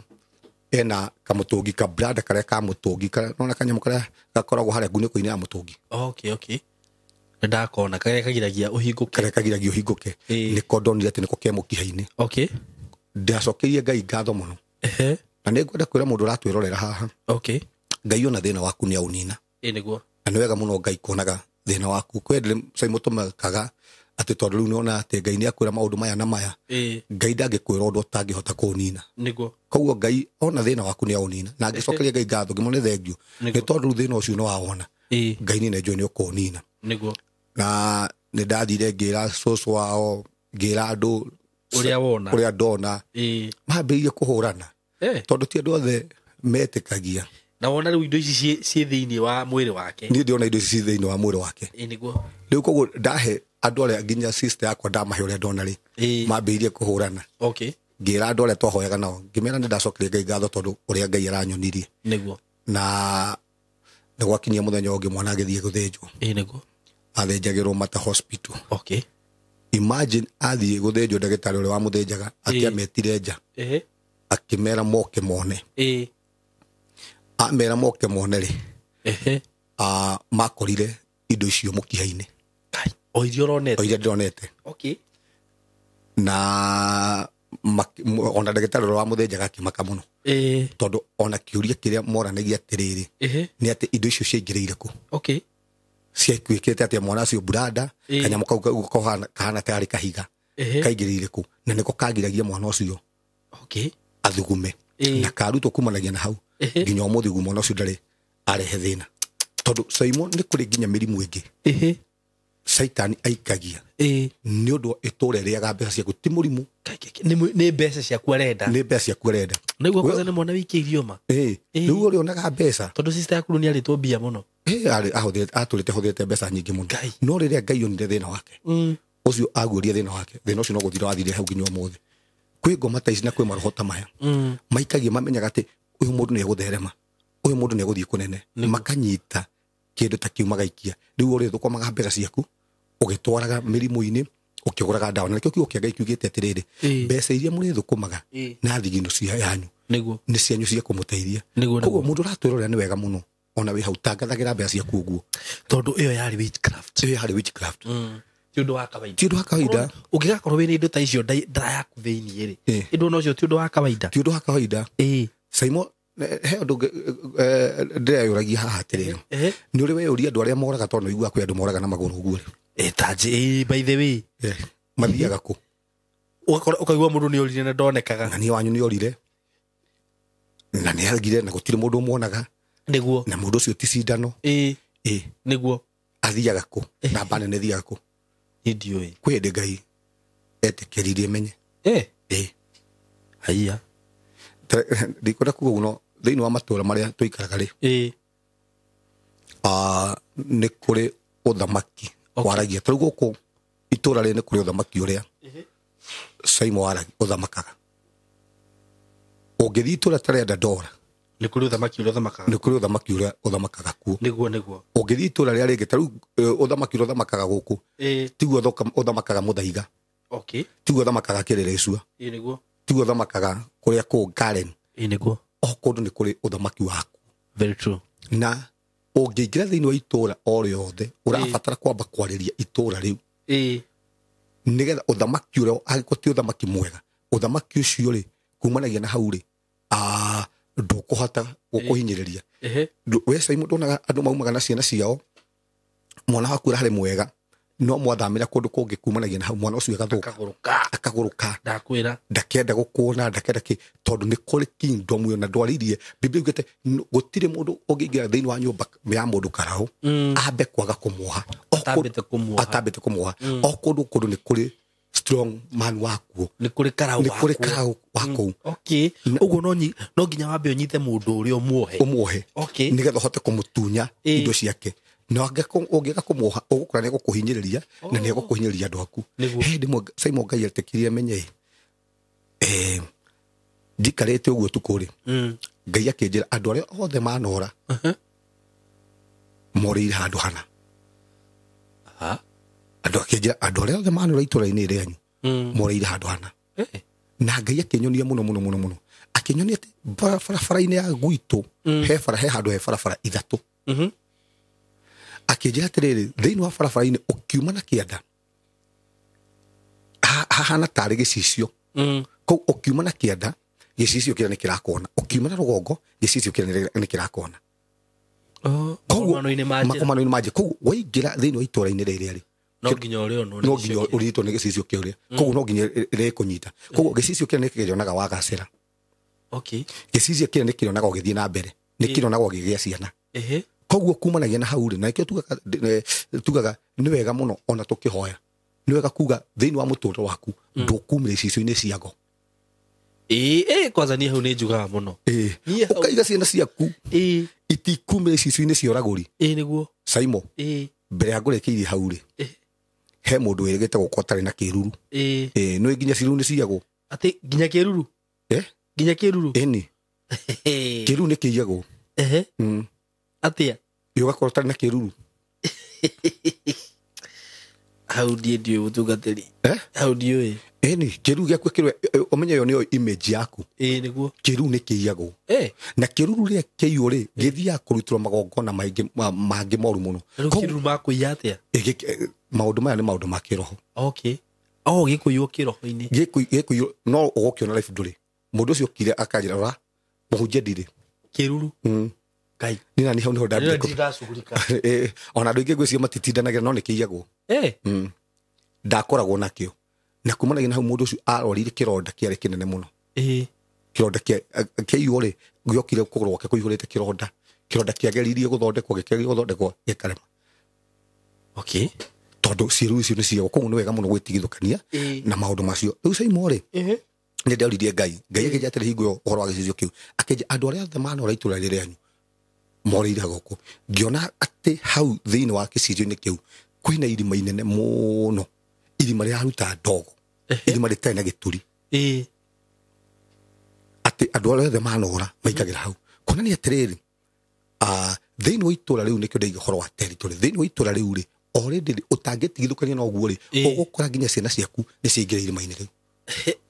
ena kamũtũngi ka branda karĩa ka mũtũngi, nona kanyamũ karĩa gakoragwo harĩa ngunĩko-inĩ ya mũtũngi. Okay, okay. Nĩ ndakona karĩa kagiragia ũhingũke. Karĩa kagiragia ũhingũke. Nĩko ndonire atĩ nĩko ke mũkiha-inĩ. Okay. Ndacokeirie Ngai ngatho mũno. Na nĩ ngwenda kwĩra mũndũ ũratwĩrorera haha. Okay. Ngai ona thĩna waku nĩ aũnina. Nĩguo. Na nĩ wega mũno Ngai kuonaga thĩna waku. Kwĩ ndĩrĩ Saimo tũmakaga atĩ tondũ rĩu nĩona atĩ Ngai nĩ akwĩra maũndũ maya na maya. Ngai ndangĩkwĩra ũndũ ũtangĩhota kũũnina. Nĩguo. Koguo Ngai ona thĩna waku nĩ aũnina. Na ngĩcokeria Ngai ngatho ngĩmwĩra nĩ thengiũ. Nĩ tondũ rĩu thĩna ũcio nĩ wawona. Ngai nĩ njũĩ nĩ ũkũũnina. Nĩguo. Na nĩ ndathire ngĩra cũcũ wao, ngĩra andũ ũrĩa wona. Ũrĩa ndona. Mambĩrĩirie kũhũrana. Tondũ ti andũ othe metĩkagia. Na wona rĩu indo ici ciĩ thĩinĩ wa mwĩrĩ wake. Niĩ ndĩrona indo ici ciĩ thĩinĩ wa mwĩrĩ wake. Nĩguo. Rĩu koguo ndahe andũ arĩa nginya sister yakwa ndamahe ũrĩa ndona rĩ, mambĩrĩirie kũhũrana. Okay. Ngĩra andũ arĩa twahoyaga nao, ngĩmera nĩ ndacokeria Ngai ngatho tondũ ũrĩa Ngai aranyonirie. Nĩguo. Na nĩ gwakinyia mũthenya ũngĩ mwana agĩthiĩ gũthĩnjwo. Nĩguo. Athĩnjagĩrwo Mata Hospital. Okay. Imagine athiĩ gũthĩnjwo ndagĩtarĩ ũrĩa wamũthĩnjaga akĩametire nja. Akĩmera moke mone. Amera moke mone rĩ. Makorire indo icio mũkiha-inĩ. O iria ũronete. O iria ndĩronete. Okay. Na ona ndagĩtarĩ ũrĩa wamũthĩnjaga akĩmaka mũno. Tondũ ona kĩũria kĩrĩa moranagia atĩrĩrĩ, nĩ atĩ indo icio ciaingĩrĩire kũ. Okay. Ciakuĩkĩte atĩa mwana ũcio branda, kanyamũ kau kahana tarĩ kahiga. Kaingĩrĩire kũ na nĩko kagiragia mwana ũcio okay athugume na karutwo kumanagia na hau nginya ũmũthĩ ũguo mwana ũcio ndarĩ arehe thĩna tondũ Simon nĩ kũrĩ nginya mĩrimũ ĩngĩ Saitani aikagia nĩ ũndũ ĩtũra ĩrĩaga mbeca ciaku ti mũrimũ nĩ mbeca ciaku arenda nĩ mbeca ciaku arenda nĩguo kwanza nĩ mwana wĩikĩirio ma rĩu ũrĩonaga mbeca tondũ sister yaku nĩ arĩtwo mbia mũno atũrĩte hũthĩrĩte mbeca nyingĩ mũno no rĩrĩa Ngai onire thĩna wake ũcio aguũria thĩna wake thĩna ũcio no gũthira wathirire hau nginya ũmũthĩ kwĩ ngoma ta ici na kwĩ maroho ta maya maikagia mamenyaga atĩ ũyũ mũndũ nĩ egũtherema ũyũ mũndũ nĩ egũthiĩ kũnene makanyita kĩndũ ta kĩu magaikia rĩu ũrĩthũkũmaga mbeca ciaku ũgĩtwaraga mĩrimũ-inĩ ũkĩgũraga ndawa na nĩkĩo kiugo kĩa Ngai kiugĩte atĩrĩrĩ mbeca iria mũrĩthũkũmaga na thigino cia yanyu nĩ cianyu cia kũmũteithia koguo mũndũ ũratwĩrorera nĩ wega mũno ona wĩ hau tangathagĩra mbeca ciaku ũguo tondũ ĩyo yarĩ witchcraft ĩyo yarĩ witchcraft ti ũndũ wa kawaida ti ũndũ wa kawaida ũngĩgakorwo wĩna indo ta icio ndara yaku thĩinĩ rĩ ĩndũ ona ũcio ti ũndũ wa kawaida ti ũndũ wa kawaida Simon he ũndũ ndĩreyũragia haha atĩrĩrĩ nĩ ũrĩ weyũria andũ arĩa moraga tondũ nĩ ũiguaga kwĩ andũ moraga na magũrũ ũguo rĩ by the way mathiaga kũ ũkaigua mũndũ nĩ orire na ndonekaga na niĩ wanyu nĩ orire na nĩ agire na gũtirĩ mũndũ ũmuonaga nĩguo na mũndũ ũcio ti cindano nĩguo athiaga kũ namba nene thiaga kũ niĩ ndiũĩ kwĩ hĩndĩ Ngai etĩkĩririe menye haiya ndikwenda kuga ũguo no thĩinĩ wa matũra marĩa tũikaraga rĩ nĩ kũrĩ ũthamaki waragia ta rĩu gũkũ itũra rĩrĩ nĩ kũrĩ ũthamaki ũrĩa Simon waragia ũthamakaga ũngĩthiĩ itũra ta rĩa Dandora nĩ kũrĩ ũthamaki ũrĩa ũthamakaga nĩ kũrĩ ũthamaki ũrĩa ũthamakaga kuo nĩguo nĩguo ũngĩthiĩ itũra rĩa rĩngĩ ta rĩu ũthamaki ũrĩa ũthamakaga gũkũ tiguo ũthamakaga Mũthaiga okay tiguo ũthamakaga Kĩrĩrĩcua nĩguo tiguo ũthamakaga kũrĩa kũu Karen nĩguo o kũndũ nĩ kũrĩ ũthamaki waku very true na ũngĩingĩra thĩinĩ wa itũra o rĩothe ũrabatara kwamba kwarĩria itũra rĩu nĩgetha ũthamaki ũrĩa angĩkorwo ti ũthamaki mwega ũthamaki ũcio rĩ kumanagia na hau rĩ ndũkũhota gũkũhinyĩrĩria we Simon ndonaga andũ maumaga na ciana ciao mwana waku ũrarĩ mwega no mwathamĩra kũndũ kũngĩ kumanagia na hau mwana ũcio agathũka akagũrũka ndakwĩra ndakenda gũkuona ndakenda kĩ tondũ nĩ kũrĩ kingdom ĩyo na ndwaririe Biblia yugĩte gũtirĩ mũndũ ũngĩingĩra thĩinĩ wa nyũmba ya mũndũ karaũ ambe kwaga kũmuoha atambĩte kũmuoha o kũndũ kũndũ nĩ kũrĩ strong man wakuo nĩ kũrĩ karaũ nĩ kũrĩ karaũ wa kũu okay ũguo no nginya wambe ũnyite mũndũ ũrĩa ũmuohe okay nĩgetha ũhote kũmũtunya indo ciake na ũngĩaga kũmuoha ũgũkora nĩ egũkũhinyĩrĩria na nĩ egũkũhinyĩrĩria andũ aku he hĩndĩ ĩmwe Simon Ngai etĩkĩrire menye njikarĩte ũguo tukũ rĩ Ngai akĩnjĩra andũ arĩa othe manora morĩire handũ hana andũ akĩnjĩra andũ arĩa othe manora itũra-inĩ rĩanyu morĩire handũ hana na Ngai akĩnyonia mũno mũno mũno mũno akĩnyonia atĩ barabara-inĩ ya gwitũ he bara he handũ he barabara ithatũ akĩnjĩra atĩrĩrĩ thĩinĩ wa barabara-inĩ ũkiuma na kĩanda hahana tarĩ gĩcicio kũu ũkiuma na kĩanda gĩcicio kĩrĩa nĩ kĩrakona ũkiuma na rũgongo gĩcicio kĩrĩa nĩ kĩrakona makomano-inĩ ma njĩra koguo waingĩra thĩinĩ wa itũra-inĩ rĩrĩa rĩ no nginya ũrĩonwo no nginya ũrigitwo nĩ gĩcicio kĩũrĩa koguo no nginya rĩkũnyita koguo gĩcicio kĩrĩa nĩ kĩrĩonaga wagacĩra okay gĩcicio kĩrĩa nĩ kĩrĩonaga ũgĩthiĩ na mbere nĩ kĩrĩonaga ũgĩgĩa ciana koguo kumanagia na hau rĩ na nĩkĩo tugaga nĩ wega mũno ona tũkĩhoya nĩ wega kuga thĩinĩ wa mũtũrĩre waku ndũkumĩra icicio-inĩ ciago kwanza niĩ hau nĩ njugaga mũno ũkaiga ciana ciaku itikumĩra icicio-inĩ cia ũragũri nĩguo Simon mbere ya ngũrĩkĩirie hau rĩ he mũndũ wĩrĩgĩte gũkorwo atarĩ na kĩruru nĩ nginya ciĩruru nĩ ciiyagwo atĩ nginya kĩruru nginya kĩruru ĩni kĩruru nĩ kĩiyagwo atĩa ũgakorwo ũtarĩ na kĩruru hau ndiĩ ndiũĩ mũtungatĩri hau ndiũĩ ĩni kĩruru gĩaku kĩrĩa ũmenye ĩyo nĩyo image yaku nĩguo kĩruru nĩ kĩiyagwo na kĩruru rĩrĩa kĩiywo rĩ gĩthiaga kũrutĩrwo magongona maingĩ mangĩ moru mũno rĩu kĩruru makũiya atĩa maũndũ maya nĩ maũndũ ma kĩroho okay oh gĩkũiywo kĩroho-inĩ gĩkũiywo no ũgũkĩona life ndũrĩ mũndũ ũcio okire akanjĩra rora mũhunjia ndirĩ kĩruru Ngai ni nani hau niho ndambire ona andũ aingĩ ngwĩciria matitindanagĩra no nĩ kĩiyagwo ndakoragwo nakĩo Na kumanagia na hau mũndũ ũcio arwarire kĩronda kĩarĩ kĩnene mũno. Kĩronda kĩaiywo rĩ, gĩokire kũgũrũ gwake kũihũrĩte kĩronda. Kĩronda kĩageririe gũthondekwo, gĩkĩgerio gũthondekwo gĩkarema. Okay. Tondũ ciĩruru icio nĩ ciao, koguo nĩ wega mũno gwĩtigithũkania na maũndũ macio. Rĩu Saimo rĩ, nĩ ndoririe Ngai. Ngai akĩnjĩra atĩrĩ hingo ĩyo ũhoro wa gĩcicio kĩu, akĩnjĩra andũ arĩa othe manora itũũra rĩrĩ rĩanyu morĩire gũkũ. Ngĩona atĩ hau thĩinĩ wa gĩcicio-inĩ kĩu kwĩna irima inene mũno, irima rĩraruta ndogo, irima rĩtarĩ na gĩturi. Atĩ andũ arĩa othe manora maikagĩra hau. Kuonania atĩrĩrĩ, thĩinĩ wa itũũra rĩu nĩkĩo ndaiga ũhoro wa territory. Thĩinĩ wa itũũra rĩu rĩ, already ũtangĩtigithũkania na ũguo rĩ, ũgũkora nginya ciana ciaku nĩ ciaingĩra irima-inĩ rĩu.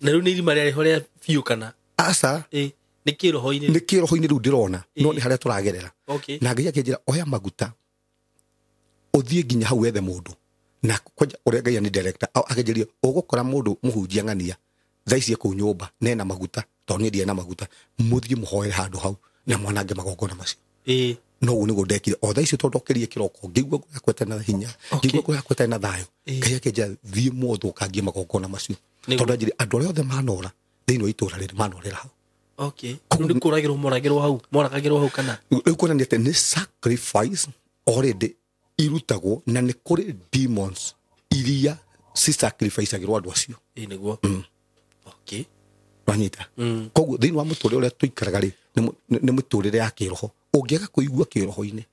Na rĩu nĩ irima rĩarĩ ho rĩa biũ kana? Aca. Nĩ kĩroho-inĩ? Nĩ kĩroho-inĩ rĩu ndĩrona, no nĩ harĩa tũragerera. Okay. Na Ngai akĩnjĩra oya maguta ũthiĩ nginya hau wethe mũndũ. Na kwanja ũrĩa Ngai nĩ director, akĩnjĩra ũgũkora mũndũ mũhunjia ng'ania thaa ici kũu nyũmba nena maguta, tondũ niĩ ndirĩ na maguta, mũthiĩ mũhoere handũ hau na mwanange magongona macio. No ũguo nĩguo ndekire. O thaa icio tondũ ndokĩrire kĩroko, ngĩigua ngoro yakwa ĩtarĩ na hinya, ngĩigua ngoro yakwa ĩtarĩ na thayũ. Ngai akĩnjĩra thiĩ mũthũkangie magongona macio. Tondũ anjĩrire andũ arĩa othe manora thĩinĩ wa itũũra rĩrĩ manorĩra hau. Okay. Rĩu nĩ kũragĩrwo moragĩrwo hau, moragagĩrwo hau kana? Rĩu kuonania atĩ nĩ sacrifice already irutagwo na nĩ kũrĩ demons iria cisacrificagĩrwo andũ acio. Nĩguo. Okay. Wanyita. Koguo thĩinĩ wa mũtũrĩre ũrĩa tũikaraga rĩ, nĩ mĩtũrĩre ya kĩroho. Ũngĩaga kũigua kĩroho-inĩ,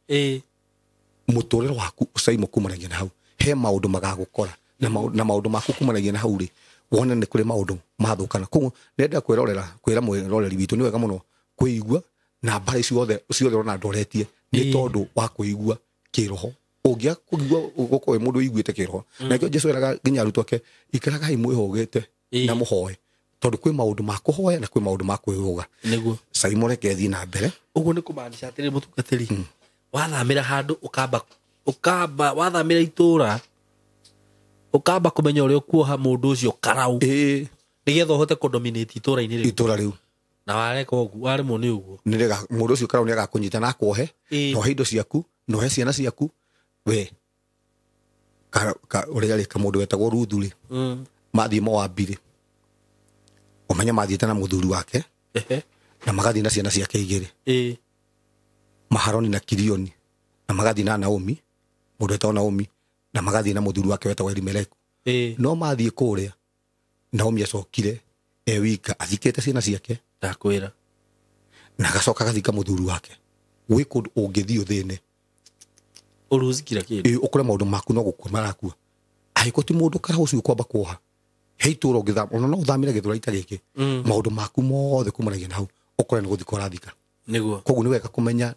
mũtũrĩre waku ũcaimo kumanagia na hau. He maũndũ magagũkora na maũndũ maku kumanagia na hau rĩ, wone nĩ kũrĩ maũndũ mathũkana. Koguo nĩndenda kwĩrorera, kwĩra mwĩroreri witũ nĩ wega mũno kwĩigua na mbara ciothe ciothe ũrona ndoretie nĩ tondũ wa kwĩigua kĩroho. Ũngĩaga kũigua gũkorwo wĩ mũndũ ũiguĩte kĩroho. Na nĩkĩo Jesũ eraga nginya arutwo ake, ikaragai mwĩhũgĩte na mũhoe, tondũ kwĩ maũndũ ma kũhoya na kwĩ maũndũ ma kwĩhũga. Nĩguo. Saimo reke thiĩ na mbere. Ũguo nĩ kũmaanisha atĩrĩrĩ mũtungatĩri, wathamĩra handũ ũkamba wathamĩra itũũra, ũkamba kũmenya ũrĩa ũkuoha mũndũ ũcio karau. Nĩgetha ũhote kũdominate itũũra-inĩ rĩu. Itũũra rĩu. Na wareka ũguo, waremwo nĩ ũguo. Nĩrĩga mũndũ ũcio karau nĩagakũnyita na akuohe, na ohe indo ciaku, na ohe ciana ciaku. We ũrĩa rĩ kamũndũ wetagwo Ruthu rĩ, mathiĩ Moabi rĩ, ũmenye mathiĩte na mũthuri wake, na magathiĩ na ciana ciake igĩrĩ, Maharoni na Kirioni, na magathiĩ na Naomi, mũndũ wetagwo Naomi, na magathiĩ na mũthuri wake wetagwo Elimeleku. No mathiĩ kũrĩa, Naomi acokire e wika athikĩte ciana ciake, ndakwĩra, na agacoka agathika mũthuri wake. Gwĩ kũndũ ũngĩthiĩ ũthĩne, ũruzi kila kĩndũ, ũkore maũndũ maku no gũkua marakua. Angĩkorwo ti mũndũ kara ũcio ũkwamba kuoha, he itũũra ũngĩthama, ona no ũthamĩre gĩthũrai ta gĩkĩ, maũndũ maku mothe kumanagia na hau, ũkore nĩ gũthika ũrathika. Nĩguo. Koguo nĩ wega kũmenya,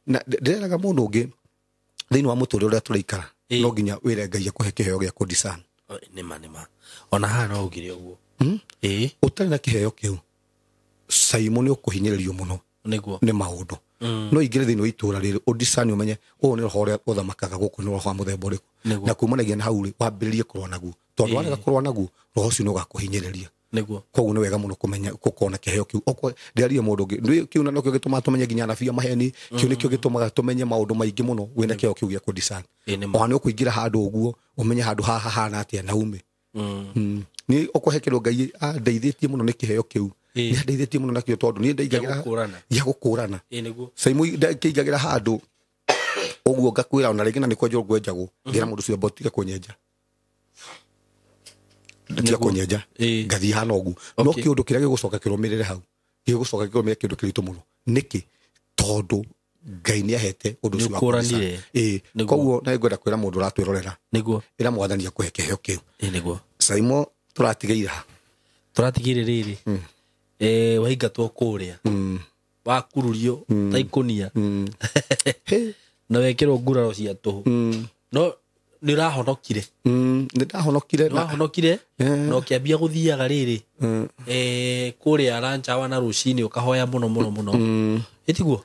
ndĩreraga mũndũ ũngĩ thĩinĩ wa mũtũrĩre ũrĩa tũraikara, no nginya wĩre Ngai akũhe kĩheo gĩa kũdiscern. Nĩma, nĩma. Ona haha no ũngire ũguo. Ũtarĩ na kĩheo kĩu, Saimo nĩ ũkũhinyĩrĩrio mũno. Nĩguo. Nĩ maũndũ. No ingĩre thĩinĩ wa itũũra rĩrĩ, ũdiscern ũmenye ũyũ nĩ roho ũrĩa ũthamakaga gũkũ, nĩ roho wa mũthemba ũrĩkũ. Na kumanagia na hau rĩ, wambĩrĩrie kũrũa naguo. Tondũ warega kũrũa naguo, roho ũcio nĩ ũgakũhinyĩrĩria. Nĩguo. Koguo nĩ wega mũno kũmenya gũkorwo na kĩheo kĩu. Okorwo ndĩraria mũndũ ũngĩ, kĩu na nĩkĩo gĩtũmaga tũmenye nginya anabii a maheni, kĩu nĩkĩo gĩtũmaga tũmenye maũndũ maingĩ mũno wĩna kĩheo kĩu gĩa kũdiscern. Ona nĩ ũkũingĩra handũ ũguo, ũmenye handũ haha hahana atĩa na ume. Nĩ ũkũhe kĩndũ Ngai andeithĩtie mũno nĩ kĩheo kĩu. Nĩ andeithĩtie mũno nakĩo tondũ niĩ ndaingagĩra gĩa gũkũrana. Saimo ndakĩingagĩra handũ ũguo ngakwĩra ona rĩngĩ na nĩ kwenjwo ngwenjagwo, ngĩra mũndũ ũcio amba tiga kũnyenja. Tiga kũnyenja, ngathiĩ hana ũguo. No kĩũndũ kĩrĩa gĩgũcoka kĩrũmĩrĩre hau, gĩgũcoka kĩrũmĩrĩre kĩndũ kĩritũ mũno. Nĩkĩ? Tondũ Ngai nĩ ahete ũndũ ũcio wa kũdiscern. Koguo na ngwenda kwĩra mũndũ ũratwĩrorera, Nĩguo. ĩra Mwathani akũhe kĩheo kĩu. Nĩguo. Saimo tũratigĩire ha? Tũratigĩire rĩrĩ. Waingatwo kũrĩa, wakururio ta ikũnia, na wekĩrwo nguraro cia tũhũ. No nĩ ũrahonokire. Nĩ ndahonokire. Nĩ wahonokire, na ũkĩambia gũthiaga rĩrĩ, kũrĩa ranchawa na rũcinĩ ũkahoya mũno mũno mũno. Ĩtiguo?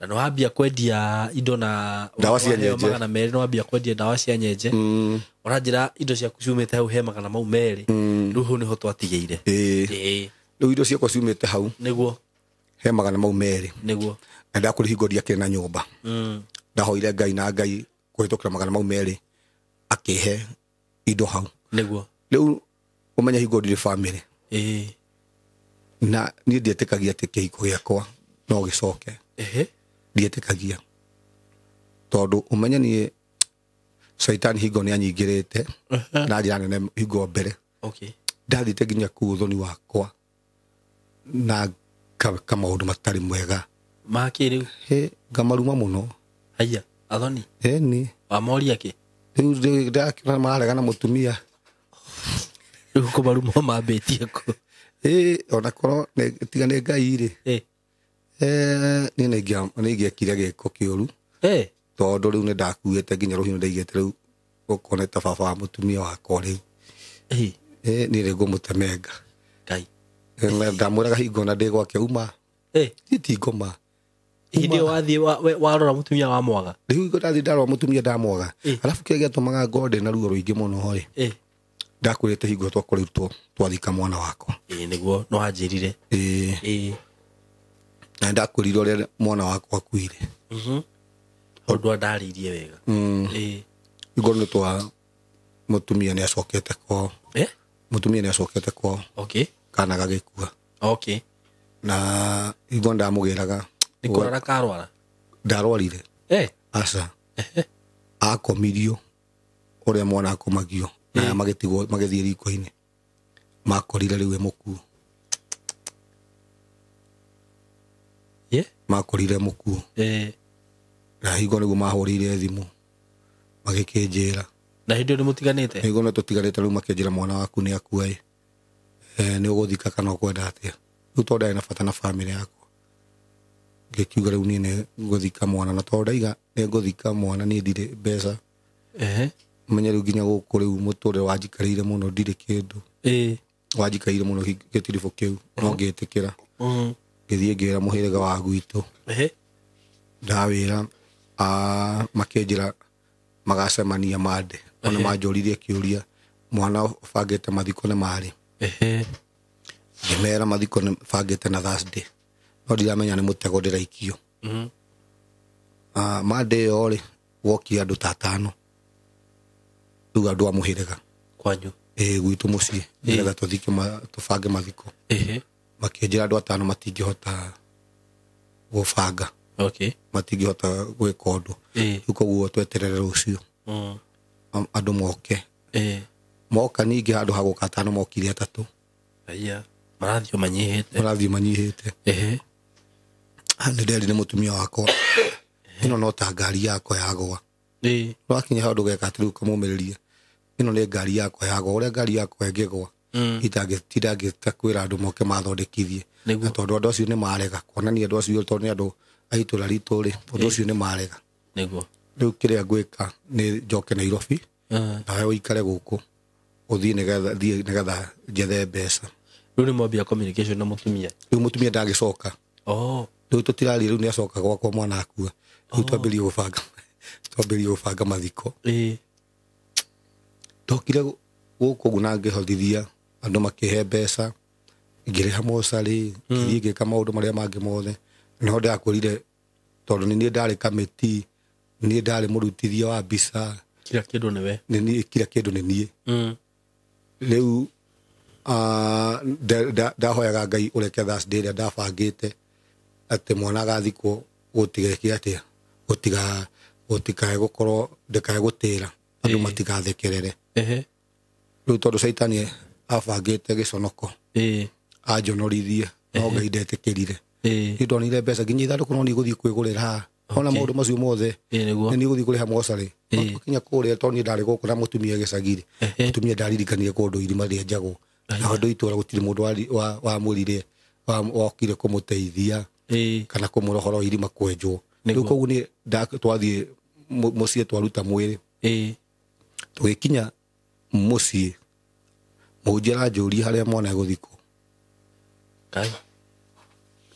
Na nĩ wambia kwendia indo na ndawa cia nyenje. 200, nĩ wambia kwendia ndawa cia nyenje. Ũranjĩra indo ciaku ciumĩte hau he 200. Rĩu hau nĩho twatigĩire. Rĩu indo ciakwa ciumĩte hau. Nĩguo. He 200. Nĩguo. Na ndakũrĩ hingo ndiakĩrĩ na nyũmba. Ndahoire Ngai na Ngai kũhĩtũkĩra 200 akĩhe indo hau. Nĩguo. Rĩu ũmenye hingo ndirĩ family. Na niĩ ndietĩkagia atĩ kĩhiko gĩakwa no gĩcoke. Ndietĩkagia. Tondũ ũmenye niĩ Shaitani hingo nĩ anyingĩrĩte na njĩra nene hingo mbere. Ndathiĩte nginya kũu ũthoni wakwa na ka maũndũ matarĩ mwega. Makĩ rĩu? Ngamaruma mũno. Haya, athoni? Ĩni. Wamoria kĩ? Rĩu ndakĩona mararegana na mũtumia. Rĩu kũmaruma mambĩtie kũ? Ona korwo tiga nĩ Ngai rĩ. Niĩ nĩ ingĩekire gĩko kĩũru. Tondũ rĩu nĩ ndakuĩte nginya rũhiũ ndaigĩte rĩu gũkũ nĩ ta baba wa mũtumia wakwa rĩu. Niĩ nĩ ngũmũtemenga. Ngai. Ndamwĩraga hingo na ndĩ gwake uma. Niĩ ti ngoma. Hĩndĩ ĩyo wathiĩ warora mũtumia wa mwaga? Rĩu hingo ndathiĩ ndarora mũtumia ndamwaga. Alafu kĩrĩa gĩatũmaga ngorwo ndĩ na ruo rũingĩ mũno rĩ. Ndakwĩrĩte hingo twakorirwo twathika mwana wakwa. Nĩguo no wanjĩrire. Na ndakwĩrire ũrĩa mwana wakwa akuire. Ũndũ andarĩirie wega. Hingo nĩ twa mũtumia nĩ acokete kwao. Mũtumia nĩ acokete kwao. Kana gagĩkua. Na hingo ndamũgĩraga. Nĩ kũrwara karwara? Ndarwarire. Aca. Akomirio ũrĩa mwana akomagio. Na magĩtigwo magĩthiĩ riko-inĩ. Makorire rĩu e mũkuũ. Makorire mũkuũ. Na hingo nĩguo mahũrĩire thimũ magĩkĩnjĩra. Na hĩndĩ ĩyo nĩ mũtiganĩte? Hingo nĩ tũtiganĩte rĩu makĩnjĩra mwana waku nĩ akua ĩ. Nĩ ũgũthika kana ũkwenda atĩa? Rĩu tondũ ndarĩ na bata na famĩlĩ yakwa. Ngĩkiuga rĩu niĩ nĩ ngũthika mwana na tondũ ndaiga nĩ ngũthika mwana niĩ ndirĩ mbeca. Menye rĩu nginya gũkũ rĩu mũtũrĩre wanjikarĩire mũno ndirĩ kĩndũ. Wanjikarĩire mũno gĩtiribũ kĩu no ngĩtĩkĩra. Ngĩthiĩ ngĩra mũhĩrĩga wa gwitũ. Ndawĩra makĩnjĩra magacemania mande. Ona manjũririe kĩũria mwana ũbangĩte mathiko nĩ marĩ. Ngĩmera mathiko nĩ bangĩte na Thursday. No ndiramenya nĩ mũtego ndĩraikio. Mande ĩyo rĩ wokire andũ ta atano. Rĩu andũ a mũhĩrĩga. Kwanyu? Gwitũ mũciĩ. Nĩgetha tũthike tũbange mathiko. Makĩnjĩra andũ atano matingĩhota gũbanga. Matingĩhota gwĩka ũndũ. Rĩu koguo tweterere rũciũ. Andũ moke. Moka ningĩ handũ ha gũka atano mokire atatũ. Aya, marathiĩ manyihĩte. Marathiĩ manyihĩte. Nĩ nderire mũtumia wakwa. Ĩno no ta ngari yakwa yagwa. Wakinya handũ geka atĩ rĩu ũkamũmĩrĩria. Ĩno nĩ ngari yakwa yagwa. Ũrĩa ngari yakwa ĩngĩgwa. Itangĩta kwĩra andũ moke mathondekithie. Na tondũ andũ acio nĩ marega. Kuonania andũ acio tondũ nĩ andũ a itũra ritũ rĩ, ũndũ ũcio nĩ marega. Rĩu kĩrĩa ngwĩka nĩ njoke Nairobi. Nawe ũikare gũkũ. Ũthiĩ nĩgetha thiĩ nĩgetha njethe mbeca. Rĩu nĩ mwambia communication na mũtumia? Rĩu mũtumia ndagĩcoka. Rĩu tũtiraria rĩu nĩ acoka gwakwa mwana akua. Rĩu twambĩrĩrie gũbanga. Twambĩrĩrie gũbanga mathiko. Ndokire gũkũ ũguo na ngĩhotithia andũ makĩhe mbeca. Ngĩrĩha mocarĩ, ngĩthiĩ ngĩka maũndũ marĩa mangĩ mothe. Nĩho ndakwĩrire tondũ nĩ niĩ ndarĩ kamĩtĩ, nĩ niĩ ndarĩ mũrutithia wa mbica. Kila kĩndũ nĩwe. Nĩ niĩ, kila kĩndũ nĩ niĩ. Rĩu ndahoyaga Ngai ũreke Thursday ĩrĩa ndabangĩte atĩ mwana agathikwo gũtigeke atĩa, gũtikae gũkorwo ndĩkae gũtĩra andũ matigathekerere. Rĩu tondũ Caitani abangĩte gĩconoko anjonorithie no Ngai ndetĩkĩrire. Niĩ ndonire mbeca nginya ithandũkũ no niĩ gũthiĩ kwĩgũrĩra. Ona maũndũ macio mothe nĩ niĩ gũthiĩ kũrĩha mocarĩ. Twakinya kũrĩa tondũ niĩ ndarĩ gũkũ na mũtumia gĩcagi-rĩ, mũtumia ndaririkanire kũndũ irima rĩenjagwo. Na andũ itũra gũtirĩ mũndũ wamwĩrire wokire kũmũteithia kana kũmũra ũhoro wa irima kwenjwo. Rĩu koguo niĩ twathiĩ mũciĩ twaruta mwĩrĩ. Tũgĩkinya mũciĩ mũhunjia aranjũria harĩa mwana egũthikwo.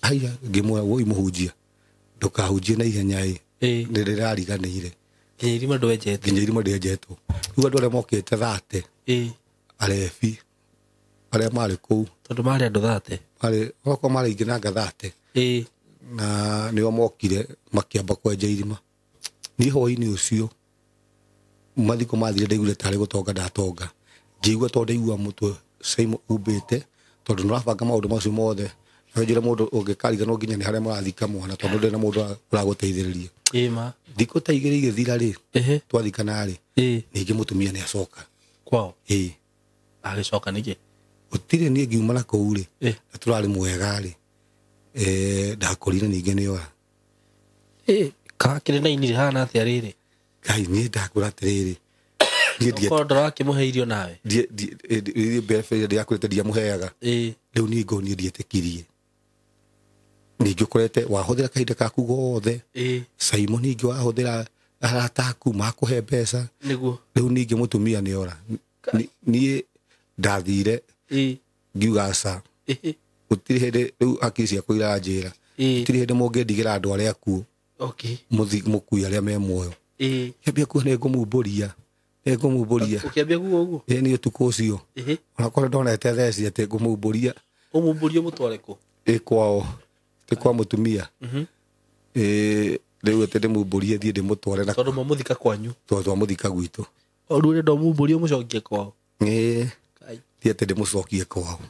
Haiya, ngĩmwĩra woi mũhunjia ndũkahunjie na ihenya ĩ. Nĩ ndĩrariganĩire. Nginya irima ndwenjete. Nginya irima ndĩenjetwo. Rĩu andũ arĩa mokĩte thate. Arebi arĩa marĩ kũu. Tondũ marĩ andũ thate. Marĩ, okorwo marĩ aingĩ nanga thate. Na nĩo mokire makĩamba kwenja irima. Niĩ hwaĩ-inĩ ũcio mathiko mathire ndaiguire tarĩ gũtonga ndatonga. Ngĩigua tondũ ndaigua mũtwe Saimo umbĩte tondũ nĩũrabanga maũndũ macio mothe. Njĩra mũndũ ũngĩkariganĩrwo nginya nĩ harĩa mũrathika mwana tondũ ndũrĩ na mũndũ ũragũteithĩrĩria. Ĩma. Thikũ ta igĩrĩ igĩthira rĩ, twathikana rĩ, ningĩ mũtumia nĩ acoka. Kwao? Ĩĩ. Agĩcoka nĩkĩ? Gũtirĩ niĩ ngiuma na kũu rĩ, na tũrarĩ mwega rĩ, ndakorire ningĩ nĩ ora. Kakĩrĩ na ini rĩhana atĩa rĩrĩ? Ngai niĩ ndakũra atĩrĩrĩ. Okorwo ndũrakĩmũhe irio nawe. Niĩ mbere ndĩrakũrĩte ndiamũheaga. Rĩu niĩ ngoo niĩ ndietĩkirie. Ningĩ ũkorete wahũthĩra kahinda kaku gothe. Saimo ningĩ wahũthĩra arata aku makũhe mbeca. Nĩguo. Rĩu ningĩ mũtumia nĩ ora. Niĩ ndathire ngiuga aca. Gũtirĩ hĩndĩ rĩu hakiri ciakwa iranjĩra. Gũtirĩ hĩndĩ mũngĩndigĩra andũ arĩa akuũ. Okay. Mũkui arĩa me muoyo. Kĩambia kuo nĩ ngũmumbũria. Nĩ ngũmumbũria. Ũkĩambia kuga ũguo? Ĩĩ nĩ ũtukũ ũcio. Onakorwo ndonete theci atĩ ngũmumbũria. Ũmumbũrie mũtware kũ? Ĩ kwao. Ti kwa mũtumia. Rĩu atĩ ndĩmumbũrie thiĩ ndĩmũtware na tondũ mwamũthika kwanyu. Tondũ twamũthika gwitũ. O rĩu ũrenda ũmumbũrie ũmũcokie kwao? Ĩĩ. Thiĩ atĩ ndĩmũcokie kwao.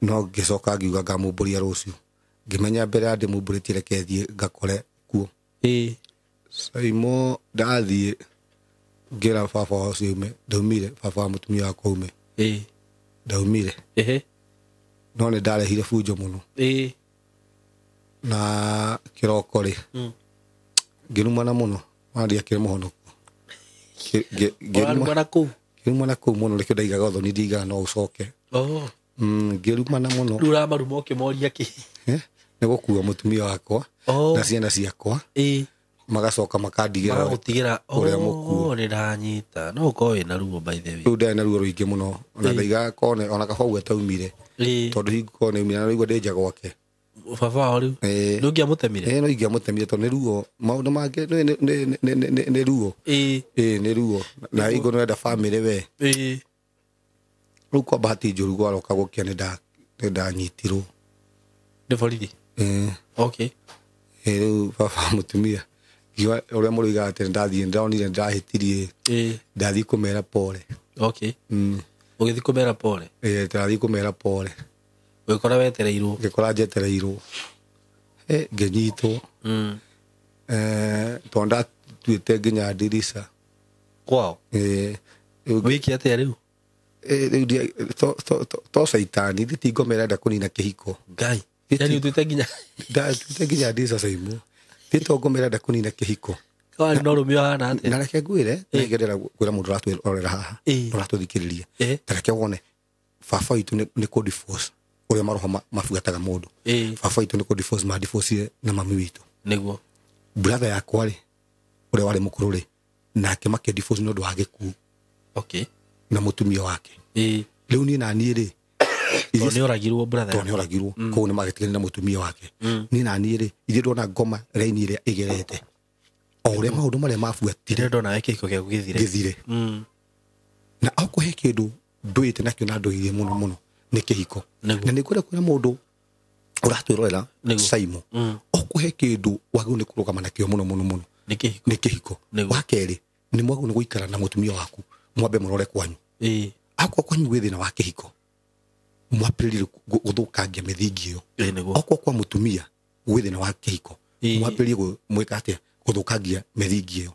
No ngĩcoka ngiuga ngamumbũria rũciũ. Ngĩmenya mbere ya ndĩmumbũrĩtie reke thiĩ ngakore kuo. Saimo ndathiĩ ngĩra baba wao ũcio aume, ndaumire baba wa mũtumia wakwa aume. Ndaumire. No nĩ ndarehire bunjo mũno. Na kĩroko rĩ, ngĩrumana mũno, ona ndiakĩrĩ mũhonoku. Ũrarumana kũu? Ngĩrumana kũu mũno nĩkĩo ndaigaga ũthoni ndiigaga no ũcoke. Ngĩrumana mũno. Rĩu ũramaruma ũkĩmoria kĩ? Nĩ gũkua mũtumia wakwa na ciana ciakwa. Magacoka makandigĩra magagũtigĩra ũrĩa mũkuo. Nĩ ndanyita. No ũkorwo wĩna ruo by the way. Rĩu ndarĩ na ruo rũingĩ mũno. Ona ndaigaga kone ona kaba ũguo ataumire. Tondũ hingo korwo nĩ aumire na raigua ndĩ nja gwake. Baba wao rĩu? Nĩ ũngĩamũtemire? No ingĩamũtemire tondũ nĩ ruo. Maũndũ mangĩ nĩ ruo. Nĩ ruo. Na hingo nĩwenda bamĩrĩ we. Rĩu kwa bahati njũru gwaroka gũkĩa nĩ ndanyitirwo. Nĩ borithi? Okay. Rĩu baba mũtumia ngiuga ũrĩa mũroigaga atĩ ndathiĩ ndonire ndahĩtirie. Ndathiĩ kũmera pole. Okay. Ũgĩthiĩ kũmera pole? Ndathiĩ kũmera pole. Ũgĩkora wetereirwo? Ngĩkora njetereirwo. Ngĩnyitwo. Tondũ ndatuĩte nginya ndirica. Kwao? Wĩke atĩa rĩu? Rĩu to caitani ithe ti ngoma ĩrenda kũnina kĩhiko. Ngai. Yaani ũtuĩte nginya ndatuĩte nginya ndirica Saimo. Ti to ngoma ĩrenda kũnina kĩhiko. Kwani no rũmio hana atĩa? Na reke ngwĩre, nĩngendera kwĩra mũndũ ũratwĩrorera haha, ũratũthikĩrĩria. Ta reke wone baba witũ nĩ kũ divorce ũrĩa maroho mabuataga mũndũ. Baba witũ nĩ kũ divorce ma divorce na mami witũ. Nĩguo. Brother yakwa rĩ, ũrĩa warĩ mũkũrũ rĩ, nake makĩ divorce nĩ ũndũ wa gĩkuũ. Okay. Na mũtumia wake. Rĩu niĩ na niĩ rĩ, tondũ nĩ oragirwo brother. Tondũ nĩ oragirwo. Koguo nĩ magĩtigana na mũtumia wake. Niĩ na niĩ rĩ, ithuĩ ndona ngoma raini ĩrĩa ĩgerete. O ũrĩa maũndũ marĩa mabuatire. Ithuĩ ndona kĩhiko gĩaku gĩthire. Gĩthire. Na okũhe kĩndũ ndũĩte nakĩo na ndũirie mũno mũno nĩ kĩhiko. Na nĩ ngwenda kwĩra mũndũ ũratwĩrorera Saimo, okũhe kĩndũ wagĩrĩirwo nĩ kũrũgama nakĩo mũno mũno mũno. Nĩ kĩhiko. Nĩ kĩhiko. Wa kerĩ, nĩ mwagĩrĩirwo nĩ gũikara na mũtumia waku, mwambe mũrore kwanyu. Akorwo kwanyu gwĩ thĩna wa kĩhiko, mwambĩrĩrie gũthũkangia mĩthingi ĩyo. Okorwo kwa mũtumia gwĩ thĩna wa kĩhiko, mwambĩrĩrie mwĩka atĩa gũthũkangia mĩthingi ĩyo.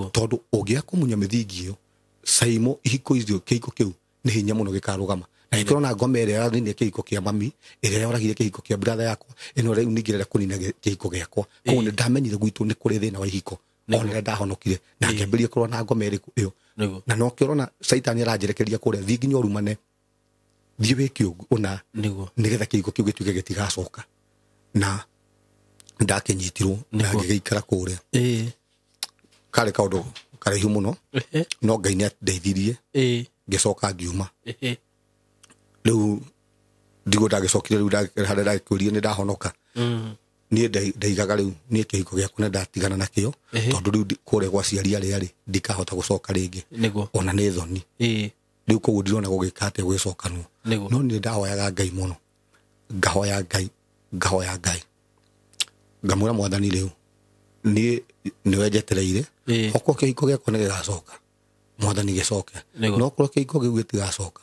Tondũ ũngĩaga kũmunya mĩthingi ĩyo, Saimo ihiko icio kĩhiko kĩu nĩ hinya mũno gĩkarũgama. Na gĩkorwo na ngoma ĩrĩa yaninire kĩhiko kĩa mami, ĩrĩa yoragire kĩhiko kĩa brother yakwa, ĩno rĩu ningĩ ĩrenda kũnina kĩhiko gĩakwa. Koguo nĩ ndamenyire gwitũ nĩ kũrĩ thĩna wa ihiko. Ona rĩrĩa ndahonokire, na ngĩambĩrĩria kũrũa na ngoma ĩrĩkũ ĩyo. Na nokĩo ũrona Caitani aranjerekeria kũrĩa, thiĩ nginya ũrumane, thiĩ wĩke ũna, nĩgetha kĩhiko kĩu gĩtuĩke gĩtigacoka. Na ndakĩnyitirwo na ngĩgĩikara kũrĩa. Karĩ kaũndũ karaihu mũno, no Ngai nĩ andeithirie, ngĩcoka ngiuma. Rĩu ndigwo ndagĩcokire rĩu harĩa ndagĩkwĩrire nĩ ndahonoka. Niĩ ndaigaga rĩu niĩ kĩhiko gĩakwa nĩ ndatigana nakĩo, tondũ rĩu kũrĩa gwa aciari arĩa rĩ, ndikahota gũcoka rĩngĩ. Ona nĩ thoni. Rĩu koguo ndirona gũgĩka atĩa gũgĩcokanwo. No niĩ ndahoyaga Ngai mũno. Ngahoya Ngai, ngahoya Ngai. Ngamwĩra Mwathani rĩu, niĩ nĩwe njetereire, okorwo kĩhiko gĩakwa nĩ gĩgacoka, Mwathani gĩcoke. No korwo kĩhiko kĩu gĩtigacoka,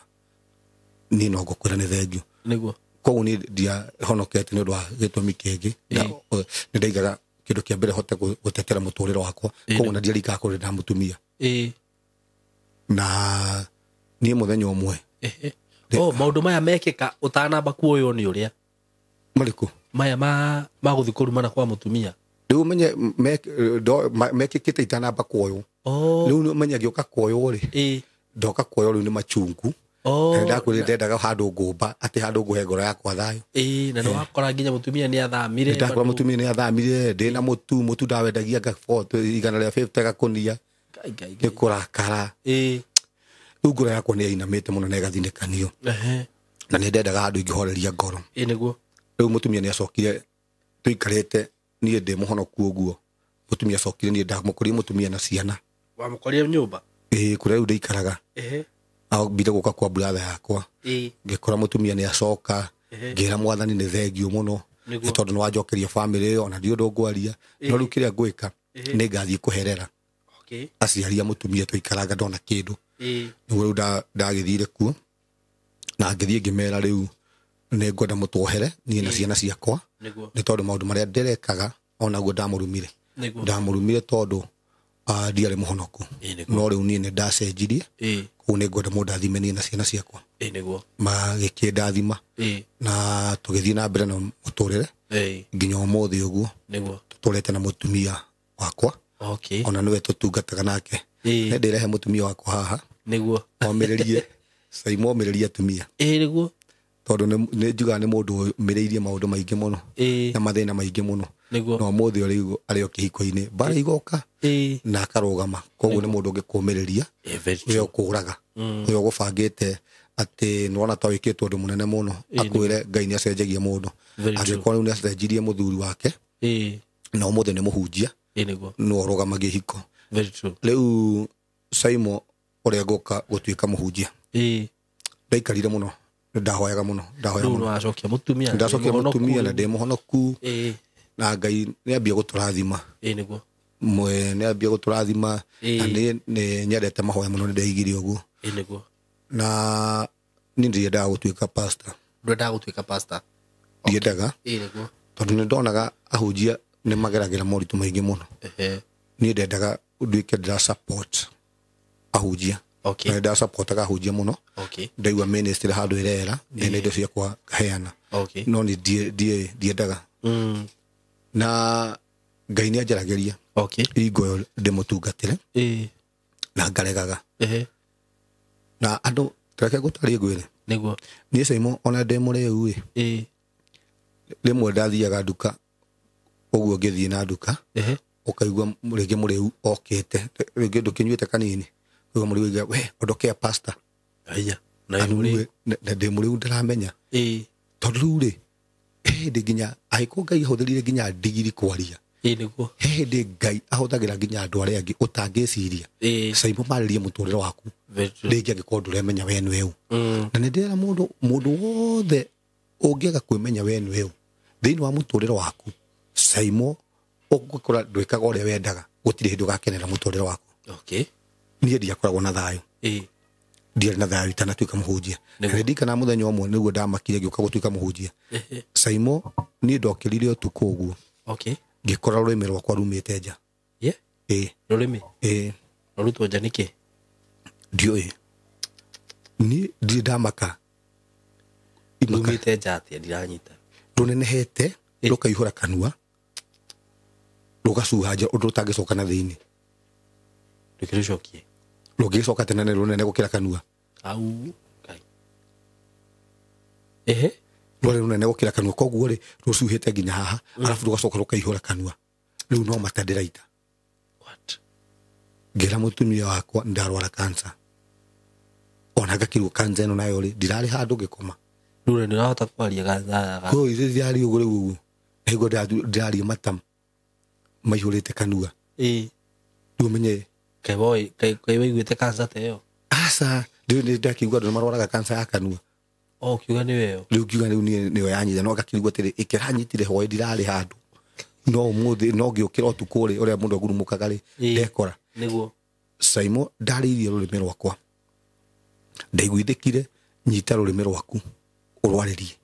niĩ no ngũkwĩra nĩ thengiũ. Nĩguo. Koguo niĩ ndiahonokete nĩ ũndũ wa gĩtũmi kĩngĩ. Nĩ ndaigaga kĩndũ kĩa mbere hote gũtetera mũtũrĩre wakwa. Koguo na ndiarikaga kũrĩ na mũtumia. Na niĩ mũthenya ũmwe. Oh, maũndũ maya mekĩka ũtanamba kuoywo nĩ ũrĩa? Marĩkũ? Maya ma gũthiĩ kũrumana kwa mũtumia. Rĩu ũmenye mekĩkĩte itanamba kuoywo. Rĩu ũmenye ngĩũka kuoywo rĩ, ndoka kuoywo rĩu nĩ machungu. Ndakwĩrire ndendaga handũ ngũmba, atĩ handũ ngũhe ngoro yakwa thayũ. Na nĩ wakora nginya mũtumia nĩ athamire. Ndakora mũtumia nĩ athamire, ndĩna mũtu ndawendagia 150 gakũnia. Nĩ kũrakara. Rĩu ngoro yakwa nĩ yainamĩte mũno na ĩgathinĩkanio. Na nĩ ndendaga handũ ingĩhoreria ngoro. Nĩguo. Rĩu mũtumia nĩ acokire tũikarĩte niĩ ndĩ mũhonoku ũguo. Mũtumia acokire niĩ ndamũkorire mũtumia na ciana. Wamũkorire nyũmba? Ĩĩ, kũrĩa rĩu ndĩikaraga. Ambire gũka kwa brother yakwa. Ngĩkora mũtumia nĩ acoka, ngĩra Mwathani nĩ thengiũ mũno. Nĩ tondũ nĩ wanjokeria family ĩyo, ona ndiũĩ ũndũ ngwaria. No rĩu kĩrĩa ngwĩka, nĩ ngathiĩ kũherera. Aciari a mũtumia tũikaraga ndona kĩndũ. Nĩguo rĩu ndagĩthire kuo. Na ngĩthiĩ ngĩmera rĩu nĩ ngwenda mũtuohere niĩ na ciana ciakwa. Nĩ tondũ maũndũ marĩa ndĩrekaga onaguo ndamũrumire. Ndamũrumire tondũ ndiarĩ mũhonoku. No rĩu niĩ nĩ ndacenjirie. Koguo nĩ ngwenda mũndathime niĩ na ciana ciakwa. Magĩkĩndathima. Na tũgĩthiĩ na mbere na mũtũrĩre nginya ũmũthĩ ũguo. Tũtũrĩte na mũtumia wakwa. Ona nĩwe tũtungataga nake. Nĩ ndĩrehe mũtumia wakwa haha. Nĩguo. Omĩrĩrie. Saimo omĩrĩrie atumia. Nĩguo. Tondũ nĩ njugaga nĩ mũndũ ũmĩrĩirie maũndũ maingĩ mũno. Na mathĩna maingĩ mũno. No ũmũthĩ ũrĩ arĩ o kĩhiko-inĩ. Mbara igoka na akarũgama. Koguo nĩ mũndũ ũngĩkũmĩrĩria. Ũrĩa ũkũraga. Ũrĩa ũgũbangĩte atĩ nĩwona ta wĩkĩtwo ũndũ mũnene mũno. Akwĩre Ngai nĩ acenjagia mũndũ. Angĩkorwo rĩu nĩ acenjirie mũthuri wake. Na ũmũthĩ nĩ mũhunjia. Nĩwe ũrũgamagia ihiko. Rĩu Saimo ũrĩa ngũka gũtuĩka mũhunjia. Ndaikarire mũno. Ndahoyaga mũno, ndahoyaga mũno. Ndacokia mũtumia. Ndacokia mũtumia na ndĩ mũhonoku. Na Ngai nĩ ambia gũtũrathima. Nĩguo. Nĩ ambia gũtũrathima. Na nĩ nyendete mahoya mũno, nĩ ndeigire ũguo. Nĩguo. Na niĩ ndiendaga gũtuĩka pastor. Ndwendaga gũtuĩka pastor? Ndiendaga. Nĩguo. Tondũ nĩ ndonaga ahunjia nĩ mageragĩra moritũ maingĩ mũno. Niĩ ndendaga nduĩke ndĩra support ahunjia. Na ndĩrasupportaga ahunjia mũno. Ndaigua ministry handũ ĩrera, ndĩna indo ciakwa ngaheana. No nĩ ndiendaga. Na Ngai nĩ anjaragĩria. Hingo ĩyo ndĩmũtungatĩre. Na ngaregaga. Na andũ reke ngũtarĩrie ngwĩre. Nĩguo. Niĩ Saimo ona ndĩ mũrĩu ĩ. Rĩmwe ndathiaga nduka ũguo ngĩthiĩ na nduka. Ũkaigua rĩngĩ mũrĩu okĩte, rĩngĩ ndũkĩnyuĩte kanini. Ũguo mũrĩu oiga, we ondokea pastor. Haiya. Na ndĩ mũrĩu ndaramenya. Tondũ rĩu rĩ, hĩndĩ nginya angĩkorwo Ngai ahũthĩrire nginya ndigiri kwaria. Nĩguo. Hĩndĩ Ngai ahũthagĩra nginya andũ arĩa angĩ ũtangĩciria. Saimo marĩrie mũtũrĩre waku. Rĩngĩ angĩkorwo ndũremenya we nĩwe ũ. Na nĩ ndĩrera mũndũ wothe ũngĩaga kwĩmenya we nĩwe ũ thĩinĩ wa mũtũrĩre waku, Saimo ũgũkora ndwĩkaga ũrĩa wendaga, gũtirĩ hĩndĩ ũgakenera mũtũrĩre waku. Niĩ ndiakoragwo na thayũ. Ndiarĩ na thayũ itanatuĩka mũhunjia. Na ndirikana mũthenya ũmwe nĩguo ndamakire ngĩũka gũtuĩka mũhunjia. Saimo niĩ ndokĩrire ũtukũ ũguo. Ngĩkora rũrĩmĩ rwakwa rumĩte nja. Rũrĩmĩ? Rũrutwo nja nĩkĩ? Ndiũĩ. Niĩ ndirĩ ndamaka. Rumĩte nja atĩa? Ndiranyita. Rũnenehete, rũkaihũra kanua, rũgacuha nja ũndũ rũtangĩcoka na thĩinĩ. Rũkĩrũcokie? Rũngĩgĩcoka tene nĩ rũnene gũkĩra kanua. Au, Ngai. Rwarĩ rũnene gũkĩra kanua, koguo rĩ rũcuhĩte nginya haha, arabu rũgacoka rũkaihũra kanua. Rĩu no mata ndĩraita. Ngĩra mũtumia wakwa ndarwara cancer. Ona ngakirwo cancer ĩno nayo rĩ, ndirarĩ handũ ngĩkoma. Rĩu nĩ ũrahota kwaria gathaa. Kũu ndĩraria ũguo rĩu ũguo. Nĩguo ndĩraria mata maihũrĩte kanua. Rĩu ũmenye Kaĩ waiguĩte cancer ta ĩyo? Aca, rĩu nĩ ndakiuga andũ nĩ marwaraga cancer ya kanua. Ũkiuga nĩyo ĩyo? Rĩu ngiuga rĩu niĩ nĩyo yanyita, no ngakĩrigwo atĩrĩ, ĩkĩranyitire hwaĩ ndirarĩ handũ. No ũmũthĩ no ngĩũkĩra ũtukũ rĩ, ũrĩa mũndũ agurumũkaga rĩ, ndekora. Nĩguo. Saimo ndarĩirie rũrĩmĩ rwakwa ndaiguithĩkire nyita rũrĩmĩ rwaku ũrwarĩrie.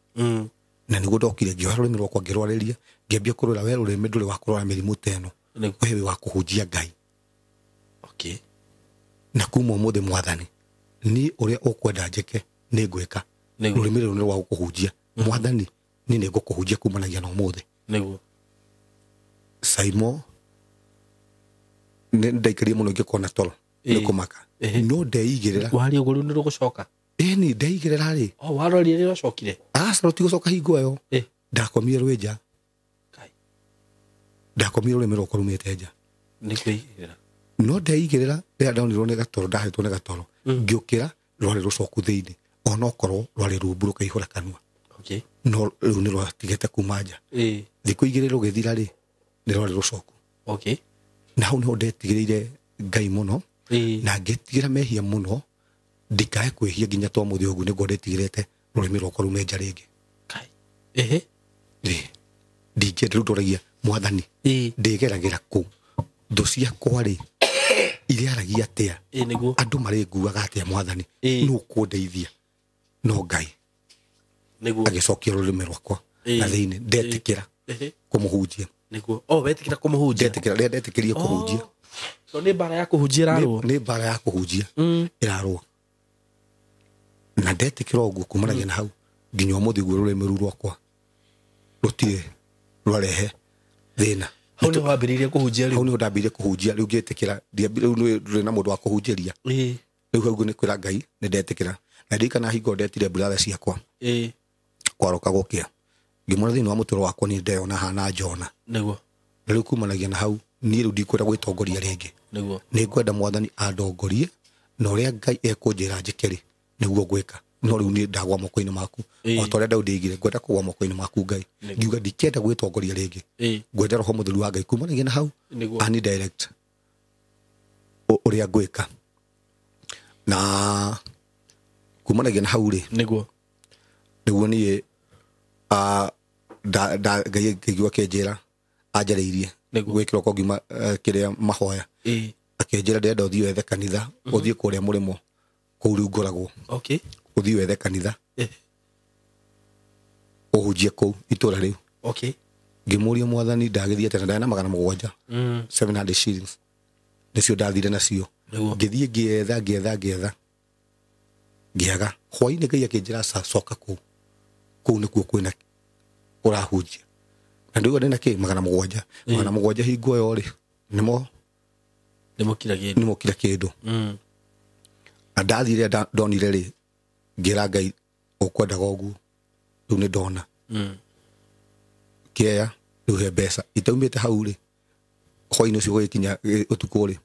Na nĩguo ndokire ngĩoya rũrĩmĩ rwakwa ngĩrwarĩria ngĩambia kũrora we rũrĩmĩ ndũrĩ wa kũrora mĩrimũ ta ĩno we wĩ wa kũhunjia Ngai. Okay. Na kuma ũmũthĩ mwathani niĩ ũrĩa ũkwenda njĩke nĩ ngwĩka. Rũrĩmĩ rũrũ nĩ rwa gũkũhunjia. Mwathani niĩ nĩ ngũkũhunjia kumanagia na ũmũthĩ. Nĩguo. Saimo nĩ ndaikarire mũno ngĩkona toro nĩ kũmaka no ndeigĩrĩra. Waria ũguo rĩu nĩ rũgũcoka? Ĩni ndeigĩrĩra rĩ. O waroria rĩ rũcokire? Aca rũtigũcoka hingo ĩyo. Ndakomire rwĩ nja. Ndakomire rũrĩmĩ rwakwa rumĩte nja. Nĩ kwĩigĩrĩra. No ndeigĩrĩra rĩrĩa ndonirwo nĩ gatoro ndahetwo nĩ gatoro ngĩũkĩra rwarĩ rũcoku thĩinĩ onokorwo rwarĩ rumbu rũkaihũra kanua. Okay. No rĩu nĩ rwatigĩte kuma nja. Thikũ igĩrĩ rũgĩthira rĩ nĩ rwarĩ rũcoku. Okay. Na hau nĩho ndetigĩrĩire Ngai mũno na ngĩtigĩra mehia mũno ndikae kwĩhia nginya twa mũthĩ ũguo nĩguo ndetigĩrĩte rũrĩmĩ rwakwa rume nja rĩngĩ. Ehe. Ndingĩenda rĩu ndoragia mwathani ndĩgeragĩra kũ thũ ciakwa rĩ irĩaragia atĩa andũ marĩnguaga atĩa mwathani nũ kũndeithia no Ngai. Nĩguo. Agĩcokia rũrĩmĩ rwakwa na thĩinĩ ndetĩkĩra kũmũhunjia. Nĩguo. Oh, wetĩkĩra kũmũhunjia. Ndetĩkĩra rĩrĩa ndetĩkĩrie kũhunjia. So nĩ mbara ya kũhunjia ĩrarũa. Nĩ mbara ya kũhunjia ĩrarũa. Na ndetĩkĩra ũguo kumanagia na hau nginya ũmũthĩ guo rũrĩmĩ rũu rwakwa rũtirĩ rwarehe thĩna. Hau nĩho wambĩrĩirie kũhunjia rĩu. Hau nĩho ndambĩrĩirie kũhunjia rĩu ngĩtĩkĩra rĩu ndũrĩ na mũndũ wa kũhunjĩria. Rĩu hau nĩ kwĩra Ngai nĩ ndetĩkĩra. Na ndirikana hingo ndetire brother ciakwa. Kwaroka gũkĩa. Ngĩmwona thĩinĩ wa mũtũrĩre wakwa niĩ ndeyona hana Jona. Nĩguo. Na rĩu kumanagia na hau niĩ rĩu ndikwenda gwĩtongoria rĩngĩ. Nĩguo. Nĩ ngwenda mwathani andongorie na ũrĩa Ngai ekũnjĩra njĩke rĩ nĩguo ngwĩka. No rĩu niĩ ndagwa moko-inĩ maku. O ta ũrĩa Daudi oigire ngwenda kũgwa moko-inĩ maku Ngai. Ngiuga ndikenda gwĩtongoria rĩngĩ. Ngwenda roho mũtheru wa Ngai kumanagia na hau ani direct ũrĩa ngwĩka. Na kumanagia na hau rĩ nĩguo nĩguo niĩ Ngai ngĩigua akĩnjĩra anjarĩirie gwĩkĩra ko ngiuma kĩrĩa mahoya akĩnjĩra ndĩrenda ũthiĩ wethe kanitha ũthiĩ kũrĩa mũrĩmo kũu rĩu ngoragwo. Okay. Ũthiĩ wethe kanitha ũhunjie kũu itũra rĩu. Okay. Ngĩmũria mwathani ndagĩthiĩ atĩa na ndarĩ na 700 700 shillings nĩcio ndathire nacio. Ngĩthiĩ ngĩetha ngĩetha ngĩetha ngĩaga. Hwaĩ-inĩ Ngai akĩnjĩra coka kũu kũu nĩkuo kwĩna ũrahunjia. Na ndauga ndĩna kĩ 700 700 hingo ĩyo rĩ nĩmo kira kĩndũ. Na ndathire ndonire rĩ ngĩra Ngai ũkwendaga ũguo rĩu nĩ ndona. Kĩeya rĩu he mbeca itaumĩte hau rĩ hwaĩ-inĩ ũcio gũgĩkinya ũtukũ rĩ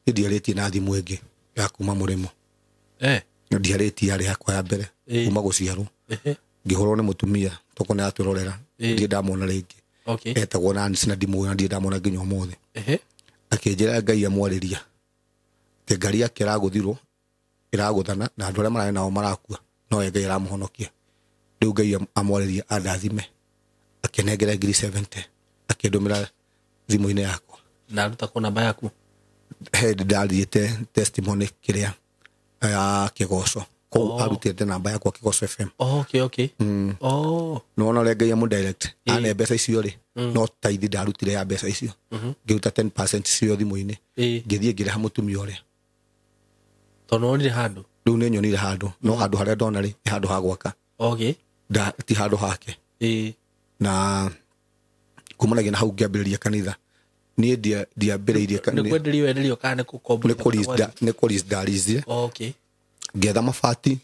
niĩ ndiarĩtie na thimũ ĩngĩ ya kuma mũrĩmo. Ndiarĩtie yarĩ yakwa ya mbere kuma gũciarwo. Ngĩhũrwo nĩ mũtumia toko nĩ atwĩrorera ndirĩ ndamwona rĩngĩ. Etagwo Nancy na ndimũĩ na ndirĩ ndamwona nginya ũmũthĩ. Akĩnjĩra Ngai amwarĩria atĩ ngari yake ĩragũthirwo ĩragũthana na andũ arĩa mararĩ nao marakua no we Ngai aramũhonokia. Rĩu Ngai amwarĩria andathime akĩnengera 70 akĩndũmĩra thimũ-inĩ yakwa. Na aruta kũ namba yaku? He ndathiĩte testimony kĩrĩa ya Kĩgoco kũu arutĩte namba yakwa Kĩgoco FM. Okay, okay. Oh. Nĩwona ũrĩa Ngai amũ direct ane mbeca icio rĩ no taithi ndarutire ya mbeca icio ngĩruta 10% cio thimũ-inĩ ngĩthiĩ ngĩrĩha mũtumia ũrĩa tondũ wonire handũ. Rĩu nĩ nyonire handũ no handũ harĩa ndona rĩ nĩ handũ ha gwaka. Okay. Ti handũ hake. Na kumanagia na hau ngĩambĩrĩria kanitha niĩ ndiambĩrĩirie nĩ kwenderio wenderio kana nĩ kũkomborithia? Nĩ kũlease ndarizire. Okay. Ngĩetha mabati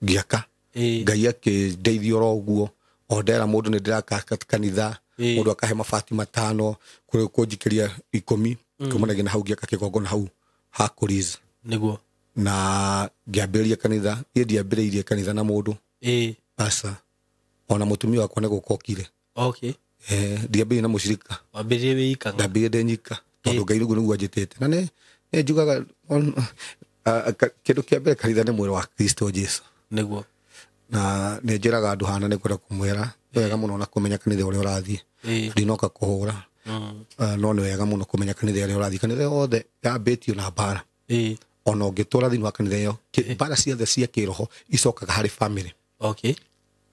ngĩaka. Ngai akĩndeithia oro ũguo o ndera mũndũ nĩ ndĩraka kanitha mũndũ akahe mabati 5 kũnjikĩria 10 kumanagia na hau ngĩaka kĩgongona hau ha kũlease. Nĩguo. Na ngĩambĩrĩria kanitha niĩ ndiambĩrĩirie kanitha na mũndũ. Aca ona mũtumia wakwa nĩ gũka okire. Okay. Ndiambĩrĩirie na mũcirika. Wambĩrĩirie wĩ ika? Ndambĩrĩirie ndĩ nyika tondũ Ngai rĩu nĩguo anjĩtĩte. Na nĩ njugaga kĩndũ kĩa mbere kanitha nĩ mwĩrĩ wa Kristo Jesu. Nĩguo. Na nĩ njĩraga andũ hana nĩ kwenda kũmwĩra wega mũno na kũmenya kanitha ũrĩa ũrathiĩ. Ndinoka kũhũra. No nĩ wega mũno kũmenya kanitha ĩrĩa ũrathiĩ. Kanitha yothe yambĩtio na mbara. Ona ũngĩtũra thĩinĩ wa kanitha ĩyo, mbara ciothe cia kĩroho icokaga harĩ family. Okay.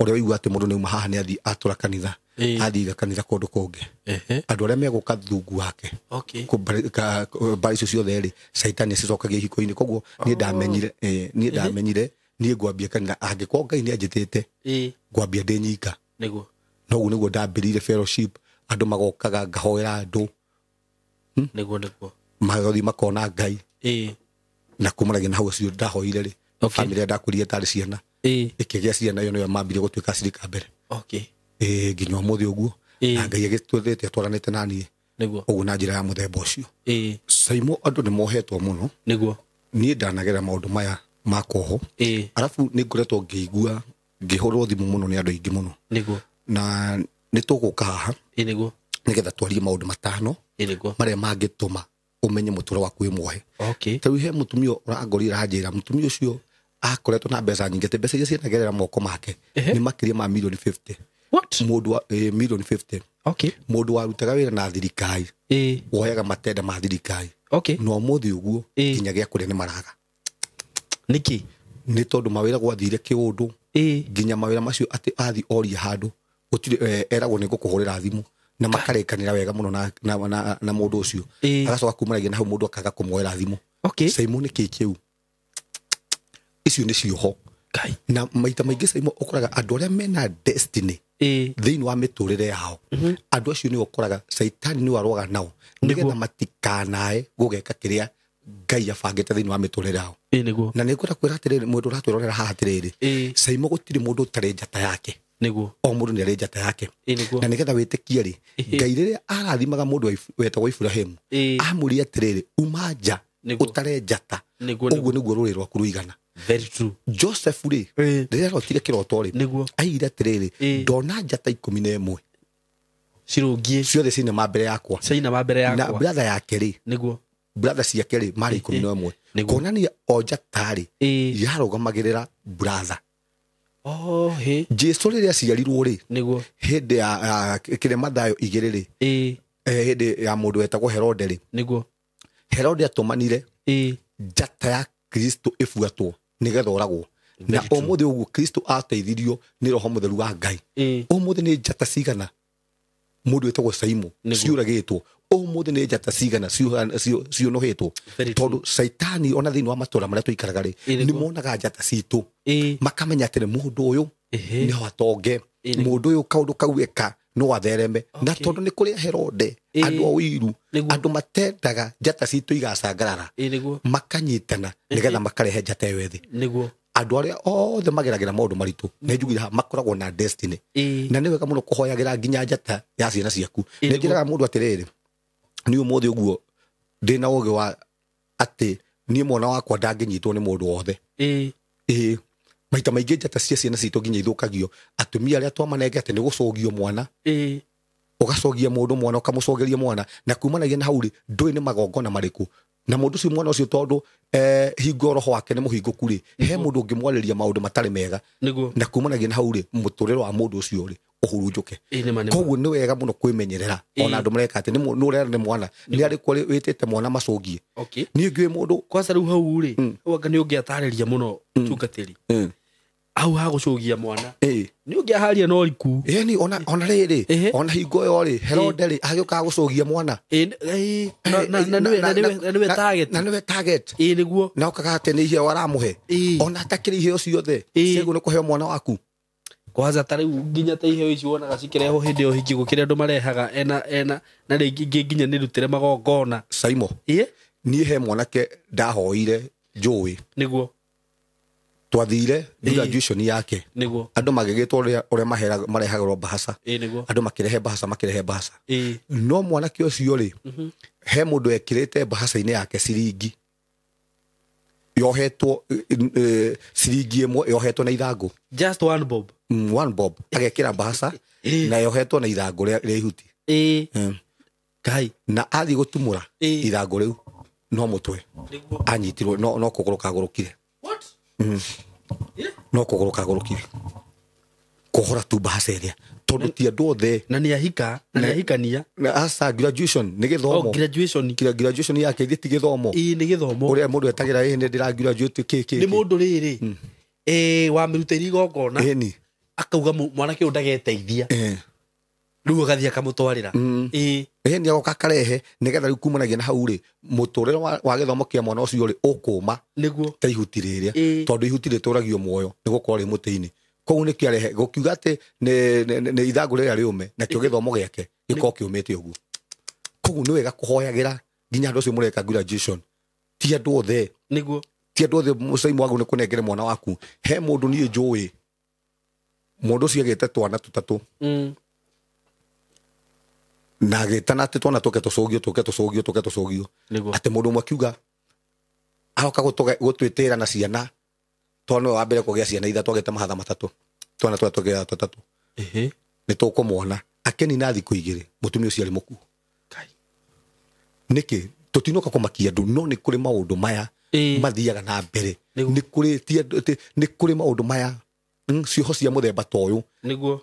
Ũrĩa ũigua atĩ mũndũ nĩauma haha nĩathiĩ atũra kanitha, athiĩ kanitha kũndũ kũngĩ. Andũ arĩa megũka thungu wake. Okay. Mbara icio ciothe rĩ, caitani acicokagia ihiko-inĩ. Koguo niĩ ndamenyire, niĩ ndamenyire niĩ ngwambia kanitha angĩkorwo Ngai nĩanjĩtĩte, ngwambia ndĩ nyika. Nĩguo. Noguo nĩguo ndambĩrĩirie fellowship, andũ magokaga ngahoera andũ. Nĩguo nĩguo. Magathiĩ makona Ngai. Na kumanagia na hau acio ndahoire rĩ, family ĩrĩa ndakũrire tarĩ ciana. Ĩkĩgĩa ciana ĩyo nĩyo mambirie gũtuĩka acirika mbere. Okay. Nginya ũmũthĩ ũguo. Na Ngai agĩtwĩrĩte atwaranĩte na niĩ. Nĩguo. Ũguo na njĩra ya mũthemba ũcio. Saimo andũ nĩ mohetwo mũno. Nĩguo. Niĩ ndanagerera maũndũ maya ma kuohwo. Arabu nĩ ngoretwo ngĩigua ngĩhũrwo thimũ mũno nĩ andũ aingĩ mũno. Nĩguo. Na nĩ tũgũka haha. Nĩguo. Nĩgetha twarie maũndũ matano. Nĩguo. Marĩa mangĩtũma ũmenye mũtũrĩre waku wĩ muohe. Okay. Ta rĩu he mũtumia ũrangorire aranjĩra, mũtumia ũcio akoretwo na mbeca nyingĩ, atĩ mbeca iria cianagerera moko make nĩ makĩria ma milioni 50. What? Mũndũ wa milioni 50. Okay. Mũndũ warutaga wĩra na thirikari. Woyaga matenda ma thirikari. Okay. Na ũmũthĩ ũguo nginya gĩa kũrĩa nĩ maraga. Nĩkĩ? Nĩ tondũ mawĩra gwathire kĩũndũ. Nginya mawĩra macio atĩ athi oria handũ gũtirĩ, eragwo nĩ ngũkũhũrĩra thimũ na makarĩkanĩra wega mũno na mũndũ ũcio. Agacoka kumanagia na hau mũndũ akaga kũmuoera thimũ. Okay. Saimo nĩ kĩ kĩu? Icio nĩ cioho. Na maita maingĩ Saimo ũkoraga andũ arĩa mena destiny thĩinĩ wa mĩtũrĩre yao, andũ acio nĩo ũkoraga caitani nĩwe arũaga nao nĩgetha matikanae gũgeka kĩrĩa Ngai abangĩte thĩinĩ wa mĩtũrĩre yao. Nĩguo. Na nĩngwenda kwĩra atĩrĩrĩ, mũndũ ũratwĩrorera haha atĩrĩrĩ, Saimo gũtirĩ mũndũ ũtarĩ njata yake. Nĩguo. O mũndũ nĩ arĩ njata yake. Nĩguo. Na nĩgetha wĩtĩkie rĩ, Ngai rĩrĩa arathimaga mũndũ wetagwo Iburahĩmu, amũria atĩrĩrĩ, uma nja ũtare njata. Ũguo nĩguo rũrĩrĩ rwaku rũigana. Very true. Joseph rĩ, rĩrĩa arotire kĩroto rĩ, aigire atĩrĩrĩ, ndona njata 11 cirũngiĩ ciothe ciinama mbere yakwa. Ciinama mbere yakwa. Na brother yake rĩ, nĩguo, brother ciake rĩ marĩ 11. Kuonania o njata rĩ yarũgamagĩrĩra brother. Oh, he. Jesu rĩrĩa aciarirwo rĩ, nĩguo, hĩndĩ ya kĩrĩa Mathayo 2 rĩ, hĩndĩ ya mũndũ wetagwo Herode rĩ, nĩguo, Herode atũmanire njata ya Kristo ĩbuatwo nĩgetha ũragwo. Na ũmũthĩ ũguo Kristo ateithirio nĩ Roho Mũtheru wa Ngai. Ũmũthĩ nĩ njata cigana mũndũ wetagwo Saimo ciũragĩtwo. Ũmũthĩ nĩ njata cigana ciũnũhĩtwo. Tondũ caitani ona thĩinĩ wa matũũra marĩa tũikaraga rĩ, nĩ monaga njata citũ, makamenya atĩ mũndũ ũyũ no atonge, mũndũ ũyũ kaũndũ kau eka no athereme. Na tondũ nĩ kũrĩ Herode, andũ a ũiru, andũ matendaga njata citũ igacangarara, makanyitana nĩgetha makarehe njata ĩyo ĩthĩ. Andũ arĩa othe mageragĩra maũndũ maritũ nĩ njugire haha makoragwo na destiny. Na nĩ wega mũno kũhoyagĩra nginya njata ya ciana ciaku. Nĩ njĩraga mũndũ atĩrĩrĩ, niĩ ũmũthĩ ũguo ndĩna ũũgĩ wa atĩ niĩ mwana wakwa ndangĩnyitwo nĩ mũndũ wothe. Maita maingĩ njata cia ciana citũ nginya ithũkagio atumia arĩa twamanenge atĩ nĩ gũcũgio mwana, ũgacogia mũndũ mwana, ũkamũcogeria mwana, na kumanagia na hau rĩ ndũĩ nĩ magongona marĩkũ. Na mũndũ ũcio mwana ũcio tondũ hingo roho wake nĩ mũhingũku rĩ, he mũndũ ũngĩmwarĩria maũndũ matarĩ mega, na kumanagia na hau rĩ mũtũrĩre wa mũndũ ũcio rĩ ũhurunjũke. Koguo nĩ wega mũno kwĩmenyerera ona andũ mareka atĩ nĩ ũrera nĩ mwana nĩ arĩkũ wĩtĩte mwana macũngie. Niĩ ngĩũĩ mũndũ kwanza rĩu hau rĩ, anga nĩ ũngĩatarĩria mũno tungatĩri hau ha gũcũgia mwana, nĩ ũngĩaharia no riku. Ĩni ona rĩrĩ, ona hingo ĩyo rĩ, Herode rĩ agĩũkaga gũcũgia mwana, na nĩwe target, na nĩwe target. Nĩguo. Na ũkaga atĩ nĩ iheo aramũhe, ona atakĩrĩ iheo ciothe ciagĩrĩirwo nĩ kũheo mwana waku. Kwanza ta rĩu nginya ta iheo ici wonaga cikĩrehwo hĩndĩ ya ũhiki gũkĩrĩ andũ marehaga ena na rĩngĩ nginya nĩ rutĩre magongona. Saimo, niĩ he mwanake ndahoire njũĩ. Nĩguo. Twathire graduation yake. Nĩguo. Andũ magĩgĩtwo ũrĩa marehagĩrwo bahaca. Nĩguo. Andũ makĩrehe bahaca, makĩrehe bahaca. No mwanake ũcio rĩ, he mũndũ ekĩrĩte bahaca-inĩ yake ciringi yohetwo, ciringi ĩmwe yohetwo na ithangũ. Just one bob. One bob agekĩra bahaca na yohetwo na ithangũ rĩa ihuti. Ngai. Na athiĩ gũtumũra ithangũ rĩu no mũtwe anyitirwo, no kũgũrũ kagũrũkire. What? No kũgũrũ kagũrũkire. Kũhora tu bahaca ĩrĩa. Tondũ ti andũ othe. Na nĩ ahika, na nĩ ahikania. Na asa graduation nĩ gĩthomo. Oh, graduation. Graduation yake ithĩ ti gĩthomo. Ĩĩ nĩ gĩthomo. Ũrĩa mũndũ etagĩra ĩĩ nĩ ndĩra graduate kĩ kĩ. Nĩ mũndũ rĩrĩ. Wamĩrutĩire igongona. Ĩni. Akauga mwanake ũyũ ndageteithia. Rĩu agathiĩ akamũtwarĩra. Ĩĩ nĩ agoka akarehe nĩgetha rĩu kumanagia na hau rĩ mũtũrĩre wa gĩthomo kĩa mwana ũcio rĩ ũkũma. Nĩguo. Ta ihuti rĩrĩa. Tondũ ihuti rĩtũragio muoyo nĩ gũkorwo rĩ mũtĩ-inĩ. Koguo nĩ kĩarehe gũkiuga atĩ nĩ ithangũ rĩrĩa rĩũme nakĩo gĩthomo gĩake gĩkorwo kĩũmĩte ũguo. Koguo nĩ wega kũhoyagĩra nginya andũ acio mũreka graduation. Ti andũ othe. Nĩguo. Ti andũ othe mũcaimu wagu nĩ kũnengere mwana waku. He mũndũ niĩ njũĩ. Mũndũ ũcio agĩte twana tũtatũ. Na agĩtana atĩ twana tũke tũcũgio tũke tũcũgio tũke tũcũgio. Atĩ mũndũ ũmwe akiuga aroka gũtwĩtĩra na ciana tondũ nĩwe wa mbere kũgĩa ciana ithatũ agĩte mahatha matatũ. Twana tũrĩa tũgĩa tũtatũ. Nĩ tũkũmwona akenina thikũ igĩrĩ mũtumia ũcio arĩ mũkuũ. Nĩkĩ tũtinoka kũmakia andũ no nĩ kũrĩ maũndũ maya mathiaga na mbere. Nĩ kũrĩ maũndũ maya cioho cia mũthemba ta ũyũ.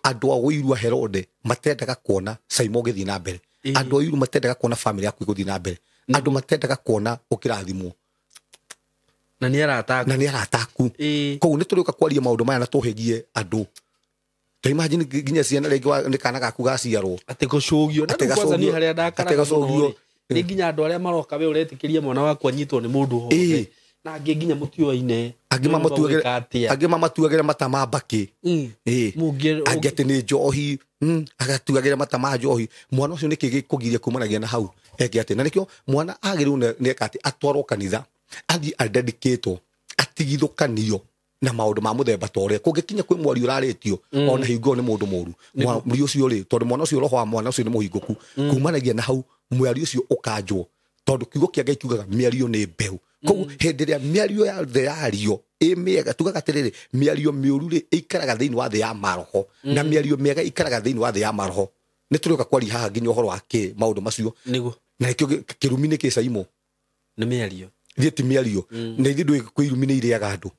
Andũ a ũiru a Herode matendaga kuona Saimo ũgĩthiĩ na mbere. Andũ a ũiru matendaga kuona family yaku ĩgũthiĩ na mbere. Andũ matendaga kuona ũkĩrathimwo. Na nĩ arata aku. Na nĩ arata aku. Koguo nĩ tũrĩũka kwaria maũndũ maya na tũhĩgie andũ. Ta imagine nginya ciana rĩngĩ nĩ kana gaku gaciarwo. Atĩ gũcũgio. Na rĩu kwanza niĩ harĩa ndakaraga mũno rĩ, nĩ nginya andũ arĩa maroka we ũretĩkĩria mwana waku anyitwo nĩ mũndũ wothe. Na angĩ nginya mũtioaine. Angĩ mamatuagĩra mata ma mbakĩ. Angĩ atĩ nĩ njohi. Agatuagĩra mata ma njohi. Mwana ũcio nĩkĩ gĩkũgiria kumanagia na hau eke atĩ. Na nĩkĩo mwana agĩrĩirwo nĩ eka atĩ atwarwo kanitha athiĩ adedicatwo atigithũkanio na maũndũ ma mũthemba ta ũrĩa kũngĩkinya kwĩ mwario ũrarĩtio ona hingo nĩ mũndũ mũru mwario ũcio rĩ tondũ mwana ũcio roho wa mwana ũcio nĩ mũhingũku kumanagia na hau mwario ũcio ũkanjwo tondũ kiugo kĩa Ngai kiugaga mĩario nĩ mbeũ. Koguo hĩndĩ ĩrĩa mĩario ya thĩ yario ĩ mĩega tugaga atĩrĩrĩ mĩario mĩũru rĩ ĩikaraga thĩinĩ wa thĩ ya maroho na mĩario mĩega ĩikaraga thĩinĩ wa thĩ ya maroho. Nĩ tũrĩũka kwaria haha nginya ũhoro wa kĩ maũndũ macio. Nĩguo. Na nĩkĩo kĩrumi nĩ kĩ Saimo. Nĩ mĩario. Ithuĩ ti mĩario. Na ithuĩ ndũĩ kwĩ irumi nĩ irĩaga andũ.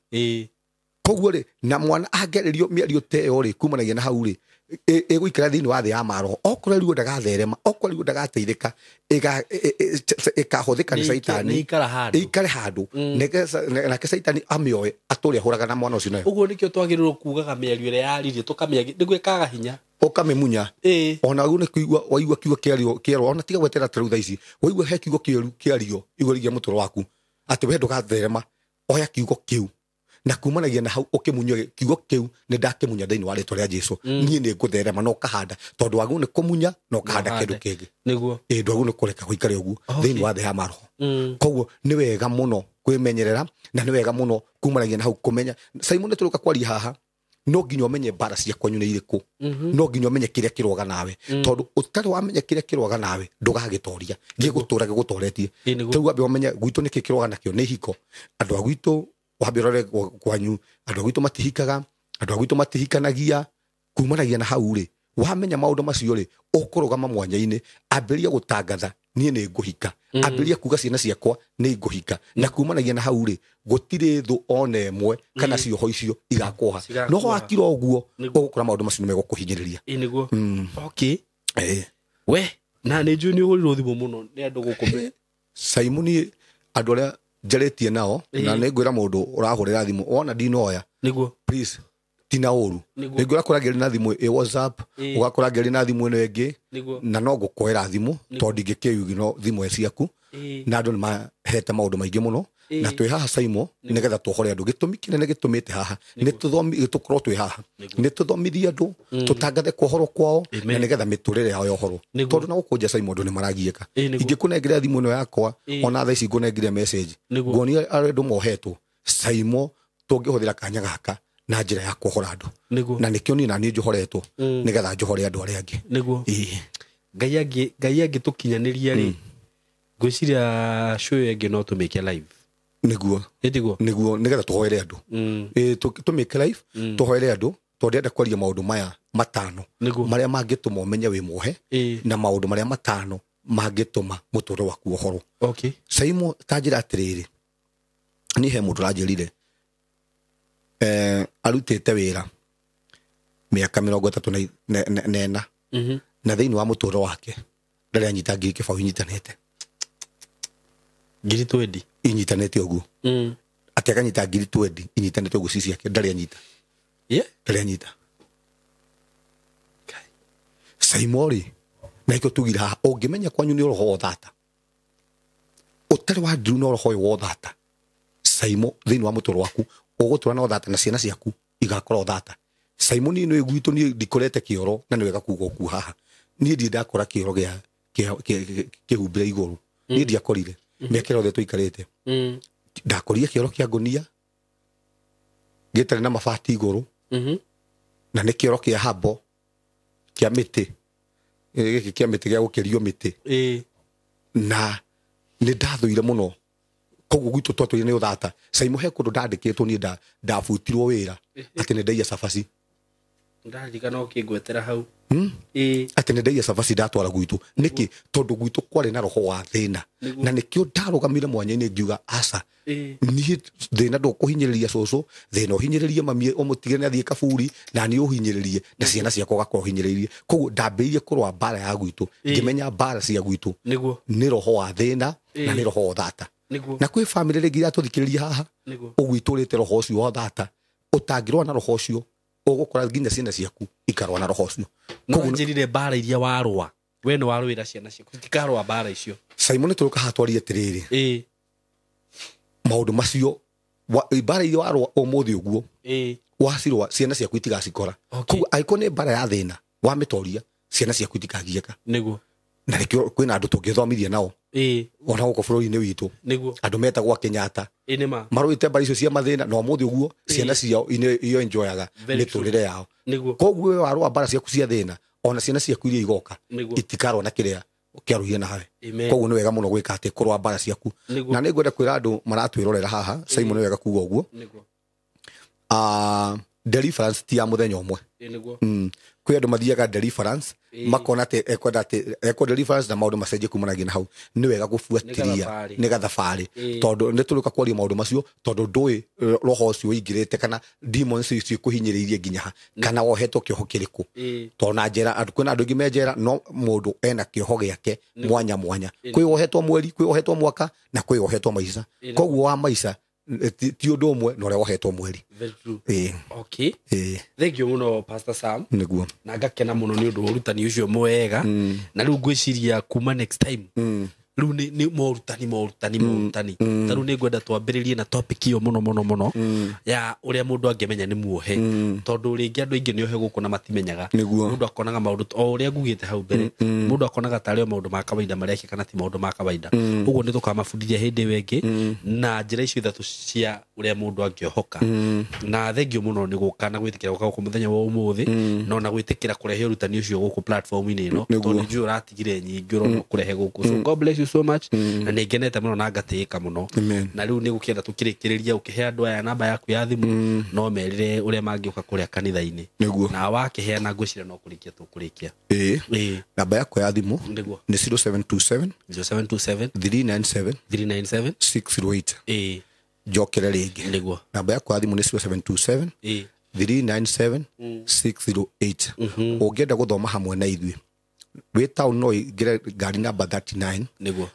Koguo rĩ na mwana angĩarĩrio mĩario ta ĩyo rĩ kumanagia na hau rĩ ĩgũikara thĩinĩ wa thĩ ya maroho. Okorwo rĩu ndagatherema, okorwo rĩu ndagateithĩka, ĩkahũthĩka nĩ Caitani. Ĩikare handũ. Nake Caitani amĩoe atũre ahũraga na mwana ũcio nayo. Ũguo nĩkĩo twagĩrĩirwo kugaga mĩario ĩrĩa yaririe tũkamĩagi nĩguo ĩkaga hinya. Ũkamĩmunya. Ona rĩu nĩ kũigua waigua kiugo kĩario ona tiga gwetera ta rĩu thaa ici waigua he kiugo kĩũru kĩario igũrũ rĩgiĩ mũtũrĩre waku atĩ we ndũgatherema oya kiugo kĩu na kumanagia na hau ũkĩmunya kiugo kĩu nĩ ndakĩmunya thĩinĩ wa rĩtwa rĩa Jesũ. Niĩ nĩ ngũtherema na ũkahanda tondũ wagĩrĩirwo nĩ kũmunya na ũkahanda kĩndũ kĩngĩ. Nĩguo. Ndwagĩrĩirwo nĩ kũreka gũikare ũguo thĩinĩ wa thĩ ya maroho. Koguo nĩ wega mũno kwĩmenyerera na nĩ wega mũno kumanagia na hau kũmenya. Saimo nĩ tũrĩũka kwaria haha no nginya ũmenye mbara cia kwanyu nĩ irĩkũ. No nginya ũmenye kĩrĩa kĩroga nawe tondũ ũtarĩ wamenya kĩrĩa kĩroga nawe ndũgagĩtoria gĩgũtũra gĩgũtoretie. Rĩu wambe ũmenye gwitũ nĩkĩ kĩroga nakĩo nĩ ihiko. Andũ a gwitũ wambe ũrore kwanyu andũ a gwitũ matihikaga, andũ a gwitũ matihikanagia. Kumanagia na hau rĩ wamenya maũndũ macio rĩ ũkũrũgama mwanya-inĩ ambĩrĩria gũtangatha niĩ nĩ ngũhika, ambĩrĩria kuga ciana ciakwa nĩ ngũhika. Na kumanagia na hau rĩ gũtirĩ thũ ona ĩmwe kana cioho icio igakuoha. No wakira ũguo ũgũkora maũndũ macio nĩ megũkũhinyĩrĩria. Nĩguo. Okay. We na nĩ njũĩ nĩ ũhũrirwo thimũ mũno nĩ andũ gũkũ. Saimoni andũ arĩa njarĩtie nao na nĩ ngwĩra mũndũ ũrahũrĩra thimũ wona ndinoya. Nĩguo. Please tina ũru. Nĩngĩ ũrakora ngĩaria na thimũ ĩ WhatsApp, ũgakora ngĩaria na thimũ ĩno ĩngĩ na no ngũkoera thimũ tondũ ndingĩkĩyugi no thimũ ciaku na andũ nĩ mahete maũndũ maingĩ mũno na twĩ haha Saimo nĩgetha tũhore andũ. Gĩtũmi kĩnene gĩtũmĩte haha nĩ tũkorwo twĩ haha nĩ tũthomithie andũ tũtangathe kwohorwo kwao na nĩgetha mĩtũrĩre yao yohorwo tondũ na gũkũ nja Saimo andũ nĩ maragiĩka. Ingĩkũnengera thimũ ĩno yakwa ona thaa ici ngũnengere message nguonia andũ mohetwo Saimo tũngĩhũthĩra kanya gaka na njĩra ya kuohora andũ na nĩkĩo niĩ na niĩ njohoretwo nĩgetha njohore andũ arĩa angĩ. Nĩguo. Ngai angĩtũkinyanĩria rĩ ngwĩciria show ĩyo ĩngĩ no tũmĩke live. Nĩguo. Nĩguo nĩgetha tũhoere andũ. Tũmĩke live tũhoere andũ tondũ ndĩrenda kwaria maũndũ maya matano marĩa mangĩtũma ũmenye wĩ muohe na maũndũ marĩa matano mangĩtũma mũtũrĩre waku ũhorwo. Okay. Saimo ta njĩra atĩrĩrĩ niĩ he mũndũ ũranjĩrire arutĩte wĩra Mĩaka 34. Na thĩinĩ wa mũtũrĩre wake ndarĩ anyita ngiri kĩbaũ inyitanĩte. Ngiri 20 inyitanĩte ũguo. Atĩ akanyita ngiri 20 inyitanĩte ũguo ci ciake ndarĩ anyita. Ndarĩ anyita. Saimori na ikio tugire haha ũngĩmenya kwanyu nĩ roho wa thata. Ũtarĩ wa ndiru no roho wa thata. Saimo thĩinĩ wa mũtũrĩre waku ũgũtũra na ũthata na ciana ciaku igakorwo thata. Saimo niĩ nĩ gwitũ niĩ ndikorete kĩoro na nĩ wega kuga ũkuo haha. Niĩ ndirĩ ndakora kĩoro gĩa kĩhumbĩre igũrũ. Niĩ ndiakorire mĩaka ĩrĩa yothe tũikarĩte. Ndakorire kĩoro kĩa ngũnia gĩtarĩ na mabati igũrũ. Na nĩ kĩoro kĩa habo kĩa mĩtĩ. Gĩkĩ kĩa mĩtĩ gĩa gũkĩrio mĩtĩ. Na nĩ ndathũire mũno. Koguo gwitũ twatũire nĩ ũthata. Saimo he kũndũ ndandĩkĩtwo niĩ ndabutirwo wĩra atĩ nĩ ndaiya cabaci. Ndarikana ũkĩngwetera hau. Atĩ nĩ ndaiya cabaci ndatwara gwitũ. Nĩkĩ? Tondũ gwitũ kwarĩ na roho wa thĩna. Na nĩkĩo ndarũgamire mwanya-inĩ ngiuga aca. Niĩ thĩna ndũkũhinyĩrĩria cũcũ, thĩna ũhinyĩrĩrie mami ũmũtige nĩ athiĩ kaburi, na niĩ ũhinyĩrĩrie na ciana ciakwa ũgakorwo ũhinyĩrĩirie. Koguo ndambĩrĩirie kũrũa mbara ya gwitũ, ngĩmenya mbara cia gwitũ nĩ roho wa thĩna na nĩ roho wa ũthata. Na kwĩ bamĩrĩ rĩngĩ iratũthikĩrĩria haha ũgwitũrĩte roho ũcio wa ũthata, ũtangĩrũa na roho ũcio ũgũkora nginya ciana ciaku ikarũa na roho ũcio. Koguo njĩrire mbara iria warũa, we nĩ warũĩra ciana ciaku itikarũa mbara icio. Simon tũrũka haha twarie atĩrĩrĩ, maũndũ macio mbara iria warũa ũmũthĩ ũguo wacirũa ciana ciaku itigacikora. Koguo angĩkorwo nĩ mbara ya thĩna wamĩtoria ciana ciaku itikagiĩka. Nĩguo. Na nĩkĩo kwĩna andũ tũngĩthomithia nao ona gũkũ bũrũri-inĩ witũ andũ metagwo Kenyatta marũĩte mbara icio cia mathĩna na ũmũthĩ ũguo ciana ciao iyo enjoyaga mĩtũrĩre yao. Koguo we warũa mbara ciaku cia thĩna ona ciana ciaku iria igoka itikarũa na kĩrĩa kĩarũire nawe. Koguo nĩ wega mũno gwĩka atĩ kũrũa mbara ciaku. Na nĩ ngwenda kwĩra andũ maratwĩrorera haha Simon nĩ wega kuga ũguo. Deliverance ti ya mũthenya ũmwe. Kwĩ andũ mathiaga deliverance makona atĩ ekwenda atĩ ekwo deliverance na maũndũ macenjie kumanagia na hau. Nĩ wega gũbuatĩria nĩ gathabarĩ tondũ nĩ tũrĩũka kwaria maũndũ macio tondũ ndũĩ roho ũcio ũingĩrĩte kana demons icio ikũhinyĩrĩirie nginya ha kana wohetwo kĩoho kĩrĩkũ. Tondũ na njera andũ kwĩna andũ aingĩ me njera no mũndũ ena kĩoho gĩake mwanya mwanya. Kwĩ wohetwo mweri, kwĩ wohetwo mwaka na kwĩ wohetwo maica. Koguo wa maica ti ũndũ ũmwe na ũrĩa wohetwo mweri. Okay. Thank you mũno Pastor Sam. Nĩguo. Na ngakena mũno nĩ ũndũ wa ũrutani ũcio mwega. Na rĩu ngwĩciria kuma next time rĩu nĩ morutani. Ta rĩu nĩ ngwenda twambĩrĩrie na topic ĩyo mũno mũno mũno ya ũrĩa mũndũ angĩmenya nĩ muohe. Tondũ rĩngĩ andũ aingĩ nĩ ohe gũkũ na matimenyaga. Mũndũ akonaga maũndũ o ũrĩa ngugĩte hau mbere. Mũndũ akonaga tarĩ o maũndũ ma kawaida marĩa kana ti maũndũ ma kawaida. Ũguo nĩ tũkamabundithia hĩndĩ ĩyo ĩngĩ na njĩra icio ithatũ cia ũrĩa mũndũ angĩohoka. Na thengio mũno nĩ gũka na gwĩtĩkĩra gũka gũkũ mũthenya wa ũmũthĩ na ona gwĩtĩkĩra kũrehe ũrutani ũcio gũkũ platform-inĩ ĩno tondũ nĩ njũĩ ũratigire nyingĩ ũrona kũrehe gũkũ. So God bless you so much. Na nĩ ngenete mũno na ngatĩĩka mũno. Na rĩu nĩ gũkĩenda tũkĩrĩkĩrĩria ũkĩhe andũ aya namba yaku ya thimũ no merire ũrĩa mangĩũka kũrĩa kanitha-inĩ. Na wakĩheana ngwĩciria no kũrĩkia tũkũrĩkia. Namba yakwa ya thimũ nĩ 0727 0727 397 397 608. Njokere rĩngĩ. Nĩguo. Namba yakwa ya thimũ nĩ 0727 397 608. Ũngĩenda gũthoma hamwe na ithuĩ wĩ town no ingĩre ngari namba 39. Nĩguo.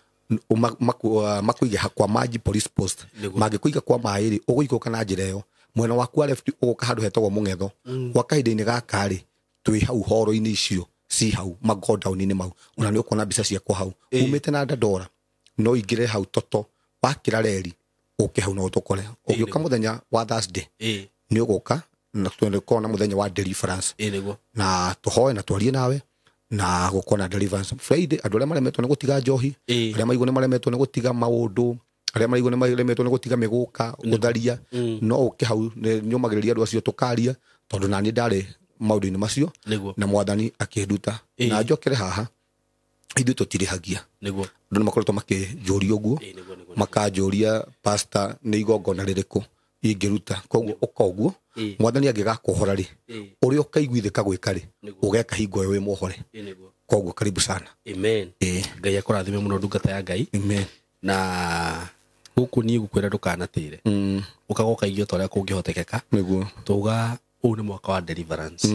Makuige kwa Maji Police Post. Mangĩkũiga kwa maĩ rĩ ũgũikũrũka na njĩra ĩyo mwena waku wa left ũgũka handũ hetagwo Mũng'etho. Gwa kahinda-inĩ gaka rĩ twĩ hau horo-inĩ icio ci hau magodown-inĩ mau ona nĩ ũkuona mbica ciakwa hau. Umĩte na Dandora no ingĩre hau toto wakĩra reri ũke hau no ũtũkore. Ũgĩũka mũthenya wa Thursday nĩ ũgũka na tũkorwo na mũthenya wa deliverance. Na tũhoe na twarie nawe na gũkorwo na deliverance Friday. Andũ arĩa maremetwo nĩ gũtiga njohi, arĩa maigua nĩ maremetwo nĩ gũtiga maũndũ, arĩa maigua nĩ maremetwo nĩ gũtiga mĩgũka gũtharia, no ũke hau nyũmagĩrĩria andũ acio tũkaria tondũ nani ndarĩ maũndũ-inĩ macio na mwathani akĩnduta. Na njokere haha ithuĩ tũtirĩhagia. Nĩguo. Andũ nĩ makoretwo makĩnjũria ũguo, makanjũria pastor nĩ igongona rĩrĩkũ ingĩruta. Koguo ũka ũguo mwathani angĩgakũhora rĩ ũrĩa ũkaiguithĩka gwĩka rĩ ũgeka hingo ĩyo wĩ muohore. Koguo karibu sana. Amen. Ngai akũrathime mũno ndungata ya Ngai. Amen. Na gũkũ niĩ ngũkwĩra ndũkanatĩre. Ũkagoka irio ta ũrĩa kũngĩhotekeka. Nĩguo. Tauga Ũyũ nĩ mwaka wa deliverance.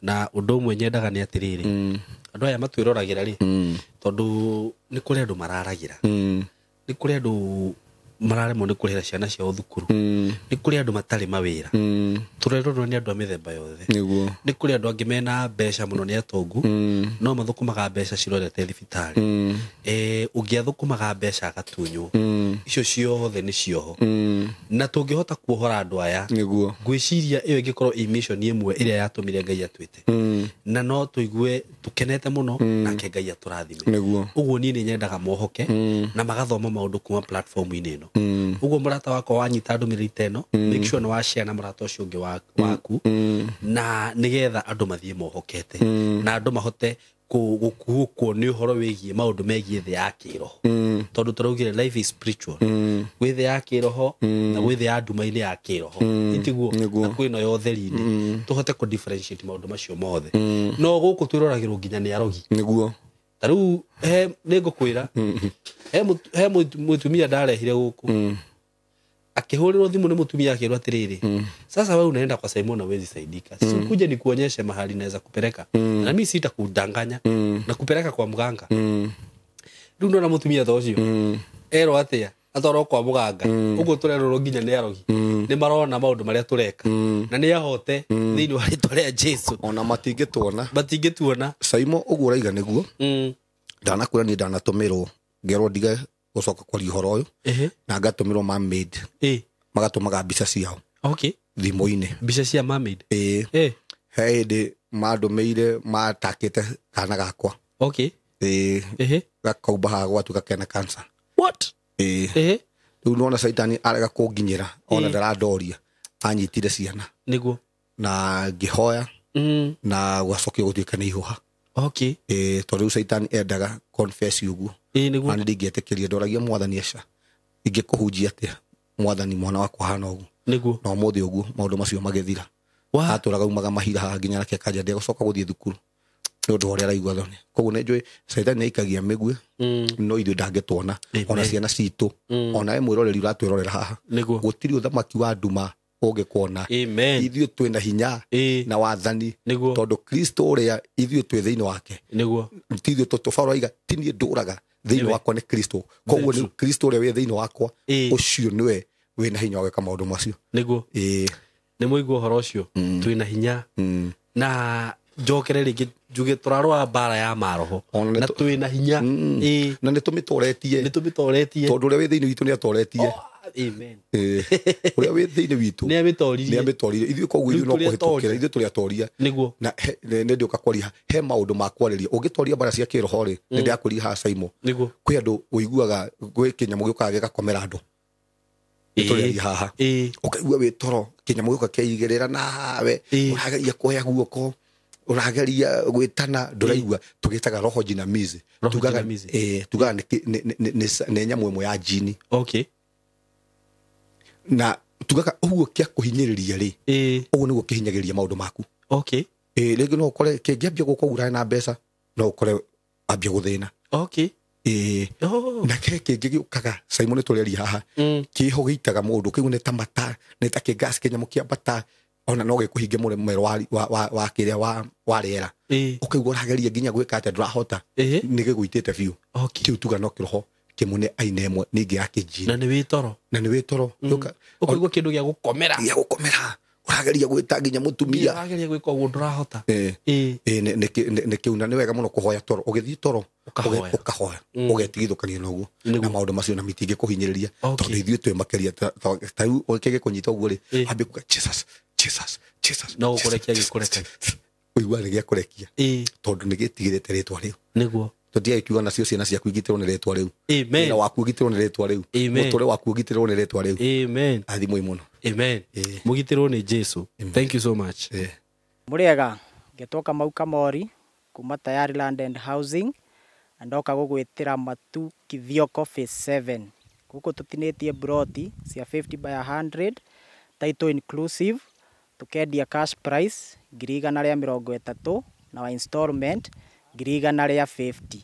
Na ũndũ ũmwe nyendaga nĩ atĩrĩrĩ, andũ aya matwĩroragĩra rĩ, tondũ nĩ kũrĩ andũ mararagĩra, nĩ kũrĩ andũ mararemwo nĩ kũrĩhĩra ciana ciao thukuru, nĩ kũrĩ andũ matarĩ mawĩra, tũrerorwo nĩ andũ a mĩthemba yothe. Nĩ kũrĩ andũ angĩ mena mbeca mũno nĩ atongu, no mathũkũmaga mbeca cirorete thibitarĩ. Ũngĩ athũkũmaga mbeca agatunywo. Icio ciothe nĩ cioho. Na tũngĩhota kuohora andũ aya, ngwĩciria ĩyo ĩngĩkorwo ĩ mission ĩmwe ĩrĩa yatũmire Ngai atwĩte, na no tũigue tũkenete mũno, nake Ngai atũrathime. Ũguo niĩ nĩ nyendaga mohoke na magathoma maũndũ kuma platform-inĩ ĩno. Ũguo mũrata wakwa wanyita ndũmĩrĩri ta ĩno, make sure nĩ wa share na mũrata ũcio ũngĩ waku, na nĩgetha andũ mathiĩ mohokete, na andũ mahote gũkuũkwo nĩ ũhoro wĩgiĩ maũndũ megiĩ thĩ ya kĩroho, tondũ tũraugire life is spiritual. Gwĩ thĩ ya kĩroho na gwĩ thĩ ya nduma-inĩ ya kĩroho, itiguo? Na kwĩ ĩno ya ũtheri-inĩ. Tũhote kũ differentiate maũndũ macio mothe. No gũkũ twĩroragĩrwo nginya nĩ arogi. Ta rĩu nĩ ngũkwĩra, he mũtumia ndarehire gũkũ, akĩhũrĩrwo thimũ nĩ mũtumia akĩrwo atĩrĩrĩ, sasa wewe unaenda kwa Simon na huwezi saidika, si ukuje nikuonyeshe mahali naweza kupeleka, na mimi sitakudanganya, na kupeleka kwa mganga. Rĩu ndona mũtumia ta ũcio erwo atĩa atwarwo kwa mũganga, ũguo tũrerorwo nginya nĩ arogi, nĩ marona maũndũ marĩa tũreka, na nĩ ahote thĩinĩ wa rĩtwa rĩa Jesu. Ona matingĩtuona. Matingĩtuona. Saimo, ũguo ũraiga nĩguo. Ndanakwĩra niĩ ndanatũmĩrwo ngerwo ndige gũcoka kwaria ũhoro ũyũ, na ngatũmĩrwo mermaid. Magatũmaga mbica ciao. Thimũ-inĩ. Mbica cia mermaid? Ĩĩ. He hĩndĩ mandũmĩire matakĩte kana gakwa. Ĩĩ. Gakaumba haha gwatuĩka kena cancer. What? Ĩĩ. Rĩu nĩwona Caitani arega kũnginyĩra, ona ndarandoria, anyitire ciana. Na ngĩhoya, na gwacokio gũtuĩka nĩ ihũha. Ĩĩ, tondũ rĩu Caitani endaga confess ũguo. Ĩĩ, nĩguo. Na nĩ ndingĩetĩkĩria, ndoragia mwathani aca, ingĩkũhunjia atĩa mwathani mwana wakwa hana ũguo. Na ũmũthĩ ũguo maũndũ macio magĩthira. Atũraga umaga mahira haha nginya nake akanja ndegũcoka gũthiĩ thukuru nĩ ũndũ wa ũrĩa araigua thoni. Koguo nĩ njũĩ Caitani nĩ aikagia mĩguĩ, no ithuĩ ndangĩtuona, ona ciana citũ, ona we mwĩroreri ũratwĩrorera haha. Gũtirĩ ũthamaki wa nduma ũngĩkuona. Ithuĩ twĩna hinya na wathani, tondũ Kristo ũrĩa ithuĩ twĩ thĩinĩ wake. Ti ithuĩ tũbaro aiga, ti niĩ ndũraga, thĩinĩ wakwa nĩ Kristo. Koguo nĩ Kristo ũrĩa wĩ thĩinĩ wakwa, ũcio nĩwe wĩna hinya wa gwĩka maũndũ macio. Nĩ mũigua ũhoro ũcio, twĩna hinya. Na njokere rĩngĩ njuge tũrarũa mbara ya maroho, na twĩna hinya. Na nĩ tũmĩtoretie. Nĩ tũmĩtoretie. Tondũ ũrĩa wĩ thĩinĩ witũ nĩ atoretie. Oh, amen. Ũrĩa wĩ thĩinĩ witũ nĩ amĩtoririe. Nĩ amĩtoririe. Ithuĩ koguo ithuĩ no Rĩu tũrĩ kũhĩtũkĩra, atoria. ithuĩ tũrĩ atoria. Na nĩ ndĩũka kwaria, he maũndũ ma kwarĩria. Ũngĩtoria mbara cia kĩroho rĩ, nĩ ndĩrakwĩria haha Saimo. Kwĩ andũ ũiguaga gwĩ kĩnyamũ gĩũkaga gĩgakomera andũ. Nĩ tũrĩaria haha. Ũkaigua wĩ toro, kĩnyamũ gĩũka kĩaigĩrĩra nawe, ũrageria kuoya guoko, ũrageria gwĩtana, ndũraigua. Tũgĩtaga roho jinamizi. Roho Tugaga, jinamizi. Tugaga nĩ nyamũ ĩmwe ya jini. Na tugaga ũguo kĩa kũhinyĩrĩria rĩ, ũguo nĩguo kĩhinyagĩrĩria maũndũ maku. Rĩngĩ no ũkore kĩngĩambia gũkũgura na mbeca, no ũkore ambia gũthĩna. Na ke kĩngĩ gĩũkaga, Simon nĩ tũrĩaria haha, kĩho gĩitaga mũndũ, kĩu nĩ ta mata, nĩ ta kĩgas, kĩnyamũ kĩa mbata, ona no gĩkũhinge mũremero wa kĩrĩa wa rĩera. Ũkaigua ũrageria nginya gwĩka atĩa ndũrahota, nĩ gĩgũitĩte biũ. Kĩu tuga no kĩroho kĩmwe nĩ aina ĩmwe ningĩ ya kĩnjini. Na nĩ wĩ toro. Na nĩ wĩ toro. Ũkaigua kĩndũ gĩa gũkomera. Gĩa gũkomera. Ũrageria gwĩta nginya mũtumia. Ũrageria gwĩka ũguo ndũrahota. Nĩ kĩu, na nĩ wega mũno kũhoya toro. Ũgĩthiĩ toro, Ũkahoya. ũkahoya. Ũgetigithũkania na ũguo. Na maũndũ macio na mitingĩkũhinyĩrĩria. Tondũ ithuĩ twĩ makĩria, ta rĩu kĩngĩkũnyita ũguo rĩ, ambie kuga, Jesus, Jesus, Jesus, No gũkũrekia Jesus, gĩkũrekagia. Jesus. Ũigua nĩ gĩakũrekia. Tondũ nĩ gĩtigĩrĩte rĩtwa rĩu. Tũtiagĩkiuga nacio ciana ciaku igitĩrwo nĩ rĩtwa rĩu. Wĩra waku ũgitĩrwo nĩ rĩtwa rĩu. Mũtũrĩre waku ũgitĩrwo nĩ rĩtwa rĩu. Athimwo mũno. Mũgitĩrwo nĩ Jesu. Thank you so much. Mũrĩega, ngetwo Kamau Kamori kuma Tayari Land and Housing, na ndoka gũgwĩtĩra Matu Kithioko Phase 7. Gũkũ tũtinĩtie broti cia 50 by 100, title inclusive, tũkendia cash price ngiri igana rĩa mĩrongo ĩtatũ na wa installment ngiri igana rĩa 50.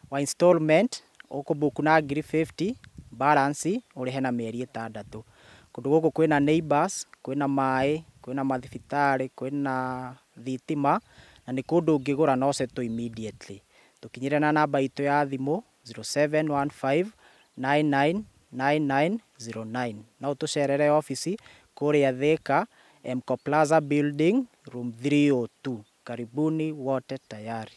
Wa installment ũkũbook na ngiri 50, balance ũrĩhe na mĩeri ĩtandatũ. Kũndũ gũkũ kwĩna neighbors, kwĩna maĩ, Kwĩna mathibitarĩ, kwĩna thitima, na nĩ kũndũ ũngĩgũra na ũsettle immediately. Tũkinyĩre na namba itũ ya thimũ 0715 999909. No ũtũcerere obici kũrĩa Thĩka, Mco Plaza Building, room 302. Karibuni wote tayari.